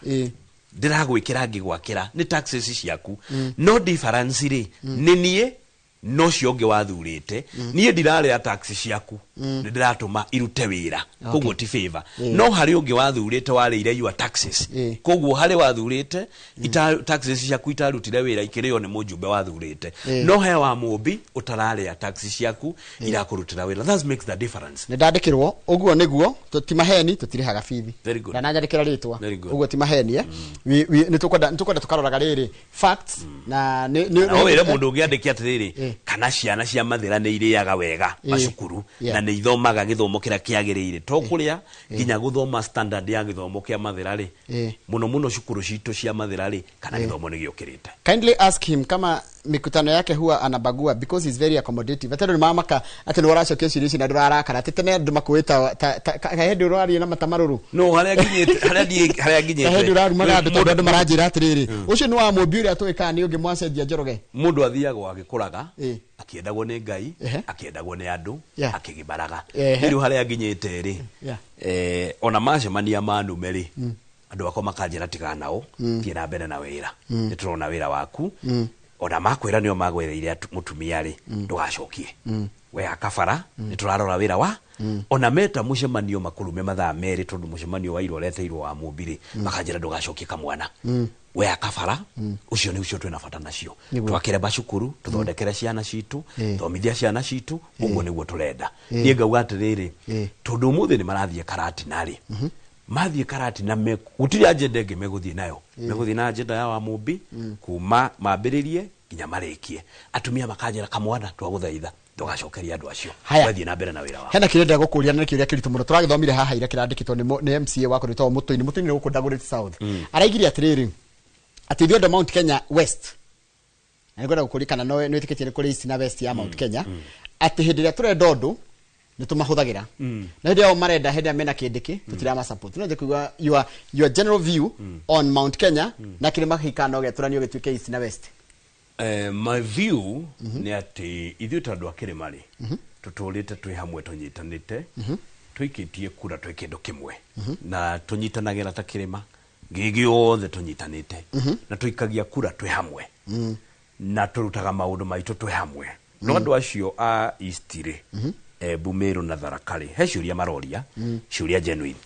Ndĩragwĩkĩra ngĩgwakĩra nĩ taxes ciaku, no difference rĩ, nĩ niĩ no cio ũngĩ wathurĩte. Niĩ ndirarĩa tax ciaku, nĩ ndĩratũma irute wĩra, koguo ti favor. No harĩ ũngĩ wathurĩte warĩire your taxes, koguo harĩ wathurĩte taxes ciaku itarutire wĩra, ikĩrĩo nĩ mũjumbe wathurĩte. No he wa Mũmbi ũtararĩa tax ciaku, irakũrutĩra wĩra. That makes the difference. Nĩ ndandĩkĩrwo ũguo nĩguo, ti maheni, tũtirĩhaga bithi. Very good. Ndananyandĩkĩra rĩtwa. Very good. Ũguo ti maheni, eh? Nĩ tũkwenda tũkaroraga rĩrĩ facts na No wĩre mũndũ ũngĩ andĩke atĩrĩrĩ, kana ciana cia Mathĩra nĩ irĩaga wega macukuru na nĩ ithomaga gĩthomo kĩrĩa kĩagĩrĩire, to kũrĩa, nginya gũthoma, standard ya gĩthomo kĩa Mathĩra rĩ, mũno mũno cukuru citũ cia Mathĩra rĩ, kana gĩthomo nĩ gĩũkĩrĩte. Kindly ask him kama mikutano yake huwa anabagua because he's very accommodative. Atĩ andũ nĩ mamaka atĩ nĩ ũracokia ciũria ici na ndũrarakara, atĩ tene andũ makũĩ ta hĩndĩ ũraria na mata marũrũ. No harĩa nginyĩte, harĩa ndiĩ, harĩa nginyĩte. Ta hĩndĩ ũrarumaga andũ tondũ andũ maranjĩra atĩrĩrĩ, ũcio nĩ wa Mũmbi ũrĩa tũĩ kana nĩ ũngĩ mwacenjia Njoroge. Mũndũ athiagwo agĩkũraga, akĩendagwo nĩ Ngai, akĩendagwo nĩ andũ, akĩgimaraga. Rĩu harĩa nginyĩte rĩ, ona macemania manume rĩ, Andũ akwa makanjĩra tigana nao, thiĩ na mbere na wĩra, nĩ tũrona wĩra waku. Ona makwĩra nĩo magwereire mũtumia rĩ, ndũgacokie. We akabara nĩ tũrarora wĩra wa ona meta mũcemanio makũrume mathaa 2 tondũ mũcemanio wa ira ũreteirwo wa Mũmbi rĩ, makanjĩra ndũgacokie kamwana. We akabara ũcio nĩ ũcio twĩna bata nacio. Twakĩre macukuru, tũthondekere ciana citũ, thomithia ciana citũ, ũguo nĩguo tũrenda. Niĩ ngauga atĩrĩrĩ, tondũ ũmũthĩ nĩ marathiĩ Karatina rĩ, mathiĩ Karatina gũtirĩ agenda ĩngĩ megũthiĩ nayo. Megũthiĩ na agenda ya wa Mũmbi kuma mambĩrĩrie nginya marĩkie. Atumia makanjĩra kamwana twagũthaitha ndũgacokeria andũ acio, wathiĩ na mbere na wĩra waku. Hena kĩrĩa ndĩrenda gũkũria na kĩũria kĩritũ mũno tũragĩthomire haha ira kĩrandĩkĩtwo nĩ MCA wa kũrĩtwo Mũtũinĩ. Mũtũinĩ nĩ gũkũ Dagoretti South. Araigire atĩrĩrĩ atĩ ithuĩ andũ a Mount Kenya West, na nĩngwenda gũkũria kana no nĩwĩtĩkĩtie nĩ kũrĩ East na West ya Mount Kenya, atĩ hĩndĩ ĩrĩa tũrenda ũndũ nĩ tũmahũthagĩra, na hĩndĩ ĩrĩa marenda, hĩndĩ ĩrĩa mena kĩndĩkĩ tũtirama support. No kũigua your general view on Mount Kenya na kĩrĩma gĩkĩ no gĩatũranio gĩtuĩke East na West. My view nĩ atĩ ithuĩ ta andũ a kĩrĩma rĩ, tũtũrĩte twĩ hamwe tũnyitanĩte, tũikĩtie kura twĩ kĩndũ kĩmwe, na tũnyitanagĩra ta kĩrĩma gĩothe tũnyitanĩte, na tũikagia kura twĩ hamwe, na tũrutaga maũndũ maitũ twĩ hamwe. No andũ acio a East rĩ, Embu, Meru na Tharaka rĩ, he ciũria maroria, ciũria genuine.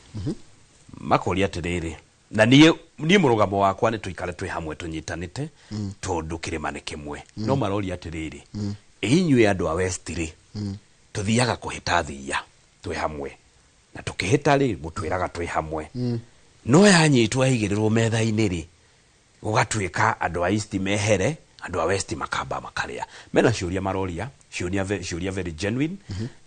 Makoria atĩrĩrĩ, na niĩ mũrũgamo wakwa nĩ tũikare twĩ hamwe tũnyitanĩte, tondũ kĩrĩma nĩ kĩmwe. No maroria atĩrĩrĩ, inyuĩ andũ a West rĩ, tũthiaga kũhĩta thiia twĩ hamwe, na tũkĩhĩta rĩ, mũtwĩraga twĩ hamwe. No yanyitwo yaigĩrĩrwo metha-inĩ rĩ, gũgatuĩka andũ a East mehere, andũ a West makamba makarĩa. Mena ciũria maroria, ciũria very genuine,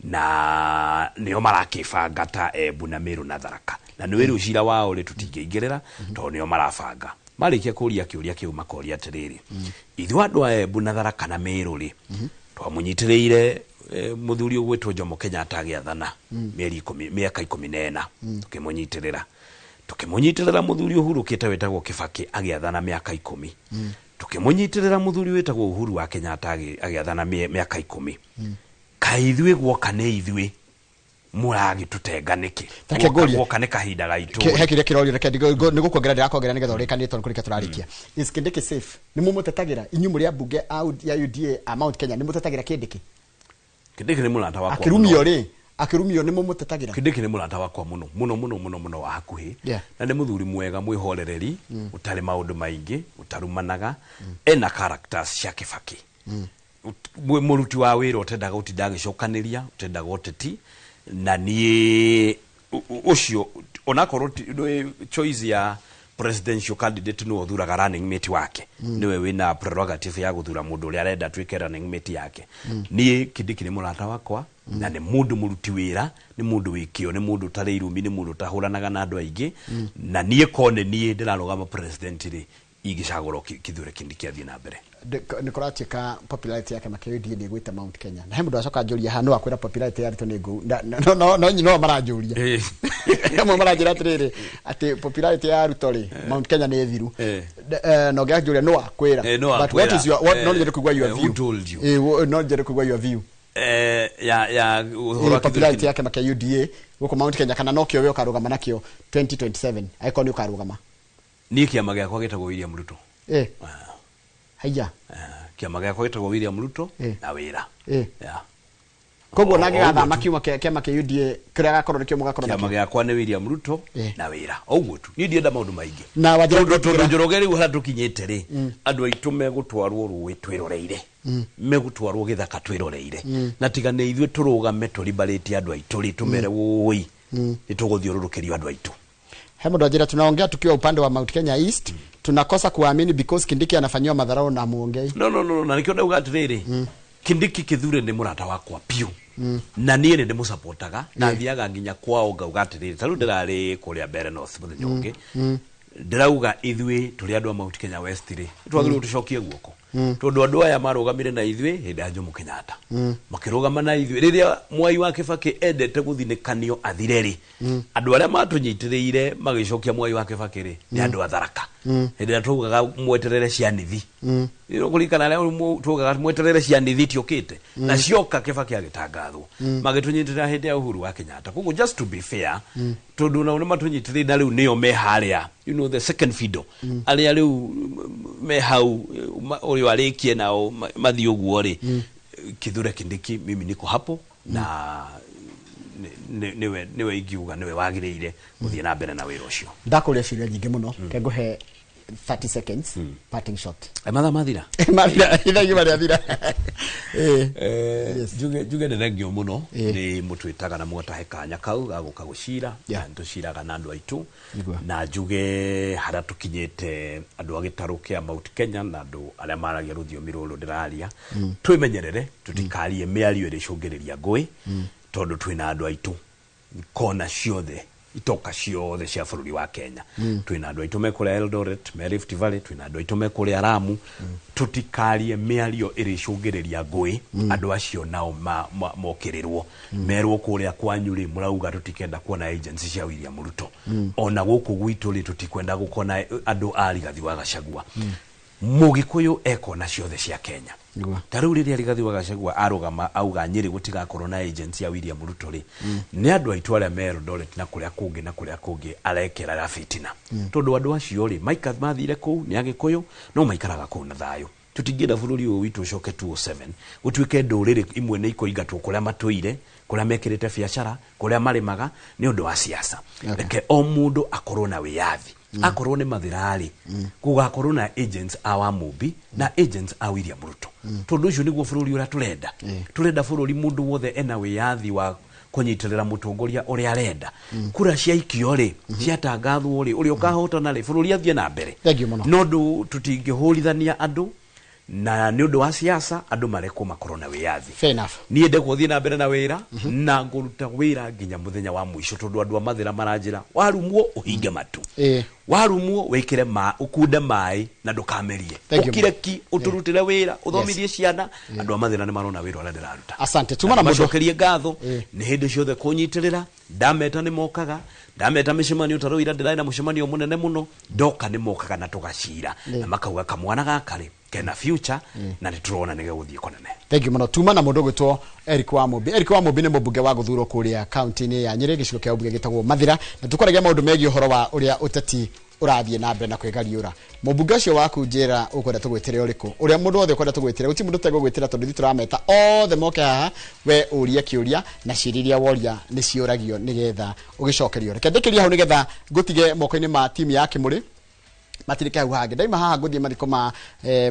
na nĩo marakĩbanga ta Embu na Meru na Tharaka. Na nĩ wĩrĩ ũcira wao rĩ, tũtingĩingĩrĩra tondũ nĩo marabanga. Marĩkia kũria kĩũria kĩu makoria atĩrĩrĩ, ithuĩ andũ a Embu na Tharaka na Meru rĩ, twamũnyitĩrĩire mũthuri ũgwĩtwo Jomo Kenyatta agĩathana mĩeri 10, mĩaka 14, tũkĩmũnyitĩrĩra. Tũkĩmũnyitĩrĩra mũthuri ũhurũkĩte wĩtagwo Kibaki agĩathana mĩaka 10. Tũkĩmũnyitĩrĩra mũthuri wĩtagwo Uhuru wa Kenyatta agĩathana mĩaka 10. Kaĩ ithuĩ guoka nĩ ithuĩ mũragĩtũtenga nĩkĩ? Guoka nĩ kahinda gaitũ. He kĩrĩa kĩrorio, reke nĩ gũkuongerera ndĩrakuongerera nĩgetha ũrĩkanie tondũ kũrĩkia tũrarĩkia. Is Kindiki safe? Nĩ mũmũtetagĩra inyuĩ mũrĩ ambunge ya UDA a Mount Kenya, nĩ mũtetagĩra Kindiki? Kindiki nĩ mũrata wakwa. Akĩrumio rĩ, akĩrumio nĩ mũmũtetagĩra? Kindiki nĩ mũrata wakwa mũno mũno mũno mũno mũno wa hakuhĩ. Na nĩ mũthuri mwega mwĩhorereri, ũtarĩ maũndũ maingĩ, ũtarumanaga, ena characters cia Kibaki. Mũruti wa wĩra ũtendaga gũtinda agĩcokanĩria, ũtendaga ũteti, na niĩ ũcio onakorwo choice ya presidential candidate nĩwe ũthuraga running mate wake, nĩwe wĩna prerogative ya gũthura mũndũ ũrĩa arenda atuĩke running mate yake. Niĩ Kindiki nĩ mũrata wakwa, na nĩ mũndũ mũruti wĩra, nĩ mũndũ wĩ kĩo, nĩ mũndũ ũtarĩ irumi, nĩ mũndũ ũtahũranaga na andũ aingĩ. Na niĩ ko nĩ niĩ ndĩrarũgama president rĩ, ingĩcagũra Kithure Kindiki athiĩ na mbere. Nĩ kũratuĩka popularity yake makĩria UDA nĩ ĩgwĩte Mount Kenya. Na he mũndũ acoka anjũria haha, no akwĩra popularity ya Ruto nĩ ngũu. No maranjũria. Amwe maranjĩra atĩrĩrĩ, atĩ popularity ya Ruto rĩ, Mount Kenya nĩ thiru. Na ũngĩ anjũria no akwĩra. But what is your, what, no nyende kũigua your view. Who told you? No nyende kũigua your view. Ya popularity yake makĩria UDA gũkũ Mount Kenya, kana no kĩo we ũkarũgama nakĩo 2027 angĩkorwo nĩ ũkarũgama. Niĩ kĩama gĩakwa gĩtagwo William Ruto. Haiya. Kĩama gĩakwa gĩtagwo William Ruto na wĩra. Koguo na gĩgathama kiuma kĩama kĩa UDA kĩrĩa gakorwo nĩkĩo mũgakorwo nakĩo. Kĩama gĩakwa nĩ William Ruto na wĩra. Ũguo tu. Niĩ ndienda maũndũ maingĩ. Na wanjĩra tondũ Njoroge rĩu harĩa tũkinyĩte rĩ, andũ aitũ megũtwarwo rũĩ twĩroreire. Megũtwarwo gĩthaka twĩroreire. Na tiga nĩ ithuĩ tũrũgame tũribarĩtie andũ aitũ rĩ, tũmere wũi, nĩ tũgũthiũrũrũkĩrio andũ aitũ. He mũndũ anjĩra tunaongea tukiwa upande wa Mount Kenya East, tunakosa kuamini because Kindiki anafanyiwa madharau na muongei. No, na nikio ndauga atĩrĩrĩ, Kindiki Kithure nĩ mũrata wakwa piũ. Na niĩ nĩ ndĩmũsupportaga, na thiaga nginya kwao ngauga atĩrĩrĩ, ta rĩu ndĩrarĩ kũrĩa Mbere North mũthenya ũngĩ, ndĩrauga ithuĩ tũrĩ andũ a Mount Kenya West rĩ, twagĩrĩirwo tũcokie guoko. Tondũ andũ aya marũgamire na ithuĩ hĩndĩ ya Jomo Kenyatta. Makĩrũgama na ithuĩ rĩrĩa Mwai wa Kibaki endete gũthinĩkanio athire rĩ, andũ arĩa matũnyitĩrĩire magĩcokia Mwai wa Kibaki rĩ, nĩ andũ a Tharaka. Hĩndĩ ĩrĩa twaugaga mweterere cianithi, kũririkana arĩa twaugaga mweterere cianithi itiũkĩte, na cioka Kibaki agĩtangathwo, magĩtũnyitĩrĩra hĩndĩ ya Uhuru wa Kenyatta. Koguo just to be fair, tondũ nao nĩ matũnyitĩrĩire na rĩu nĩo me harĩa, the second fiddle, arĩa rĩu me hau, ũrĩa arĩkie nao mathiĩ ũguo rĩ. Kithure Kindiki, mimi niko hapo na nĩwe ingiuga nĩwe wagĩrĩire gũthiĩ na mbere na wĩra ũcio. Ndakũria ciũria nyingĩ mũno, ke ngũhe 30 seconds parting shot. Mathaa mathira. Mathira, ithaa igima rĩathira. Njuge nĩ thengio mũno nĩ mũtwĩtaga na mũgatahe kanya kau ga gũka gũcira, na nĩtũciraga na andũ aitũ. Na njuge harĩa tũkinyĩte, andũ a gĩtarũ kĩa Mount Kenya na andũ arĩa maragia rũthiomi rũrũ ndĩraria, twĩmenyerere tũtikarie mĩario ĩrĩcũngĩrĩria ngũĩ, tondũ twĩna andũ aitũ kona ciothe, itoka ciothe cia bũrũri wa Kenya. Twĩna andũ aitũ me kũrĩa Eldoret, me Rift Valley, twĩna andũ aitũ me kũrĩa Lamu. Tũtikarie mĩario ĩrĩcũngĩrĩria ngũĩ, andũ acio nao mokĩrĩrwo, merwo kũrĩa kwanyu rĩ mũrauga tũtikenda kuona agency cia William Ruto, ona gũkũ gwitũ rĩ tũtikwenda gũkona andũ a Rigathi wa Gachagua. Mũgĩkũyũ ekona ciothe cia Kenya. Ta rĩu rĩrĩa Rigathi wa Gachagua arũgama auga Nyĩrĩ gũtigakorwo na agency ya William Ruto rĩ, nĩ andũ aitũ arĩa me Eldoret na kũrĩa kũngĩ na kũrĩa kũngĩ arekerera fitina, tondũ andũ acio rĩ maika mathire kũu nĩ Agĩkũyũ no maikaraga kũu na thayũ. Tũtingĩenda bũrũri ũyũ witũ ũcoke 2007 gũtuĩke ndũrĩrĩ imwe nĩ ikũingatwo kũrĩa matũire, kũrĩa mekĩrĩte biacara, kũrĩa marĩmaga nĩ ũndũ wa siasa. Reke o mũndũ akorwo na wĩyathi. Akorwo nĩ mathirarĩ, gũgakorwo na agents a Wamũmbi na agents a William Ruto, tondũ ũcio nĩguo bũrũri ũrĩa tũrenda. Tũrenda bũrũri mũndũ wothe ena wĩyathi wa kũnyitĩrĩra mũtongoria ũrĩa arenda. Kura ciaikio rĩ, ciatangathwo rĩ, ũrĩa ũkahotana rĩ, bũrũri athiĩ na mbere. Thank you mũno. No ndũ tũtingĩhũrithania andũ na nĩ ũndũ wa siasa, andũ marekwo makorwo na wĩyathi. Fair enough. Niĩ ndekwo thiĩ na mbere na wĩra, na ngũruta wĩra nginya mũthenya wa mũico, tondũ andũ a Mathĩra maranjĩra warumwo ũhinge matũ, warumwo wĩkĩre ma ũkunde maĩ na ndũkamerie, Thank you. ũkire ki ũtũrutĩre wĩra, ũthomithie ciana. Andũ a Mathĩra nĩ marona wĩra ũrĩa ndĩraruta. Asante. Tuma na mũndũ. Macokerie ngatho nĩ hĩndĩ ciothe kũnyitĩrĩra. Ndameta nĩ mokaga, ndameta mĩcemanio, ta rĩu ira ndĩrarĩ na mũcemanio mũnene mũno, ndoka nĩ mokaga na tũgacira, na makauga kamwana gaka rĩ kena future, na nĩ tũrona nĩ gegũthiĩ kũnene. Thank you mũno. Tuma na mũndũ ũgwĩtwo Eric Wamũmbi. Eric Wamũmbi nĩ mũmbunge wa gũthurwo kũrĩa kaunti-inĩ ya Nyĩrĩ, gĩcigo kĩa ũmbunge gĩtagwo Mathira, na tũkwaragia maũndũ megiĩ ũhoro wa ũrĩa ũteti ũrathiĩ na mbere na kwĩgariũra. Mũmbunge ũcio waku njĩra ũkwenda tũgwĩtĩre ũrĩkũ, ũrĩa mũndũ wothe ũkwenda tũgwĩtĩre, gũtirĩ mũndũ ũtegũgwĩtĩra tondũ ithuĩ tũrameta othe moke haha, we ũrie kĩũria na ciũria iria woria nĩ ciũragio nĩgetha ũgĩcokerio. Reke ndĩkĩrie hau nĩgetha ngũtige moko-inĩ ma timu ya Kĩmũrĩ matirike hau hangĩ. Ndaima haha ngũthiĩ mathiko ma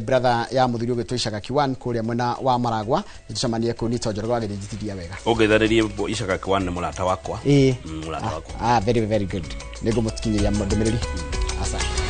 brother ya mũthuri ũgwĩtwo Ishaga Kiwan kũrĩa mwena wa Maragwa, nĩtũcemanie kũu nĩ Njoroge wa Gĩthĩnjitithia wega. Ũngeithanĩrie Ishaga Kiwan nĩ mũrata wakwa. Mũrata wakwa. Very very good. Nĩngũmũkinyĩria ndũmĩrĩri. Asante.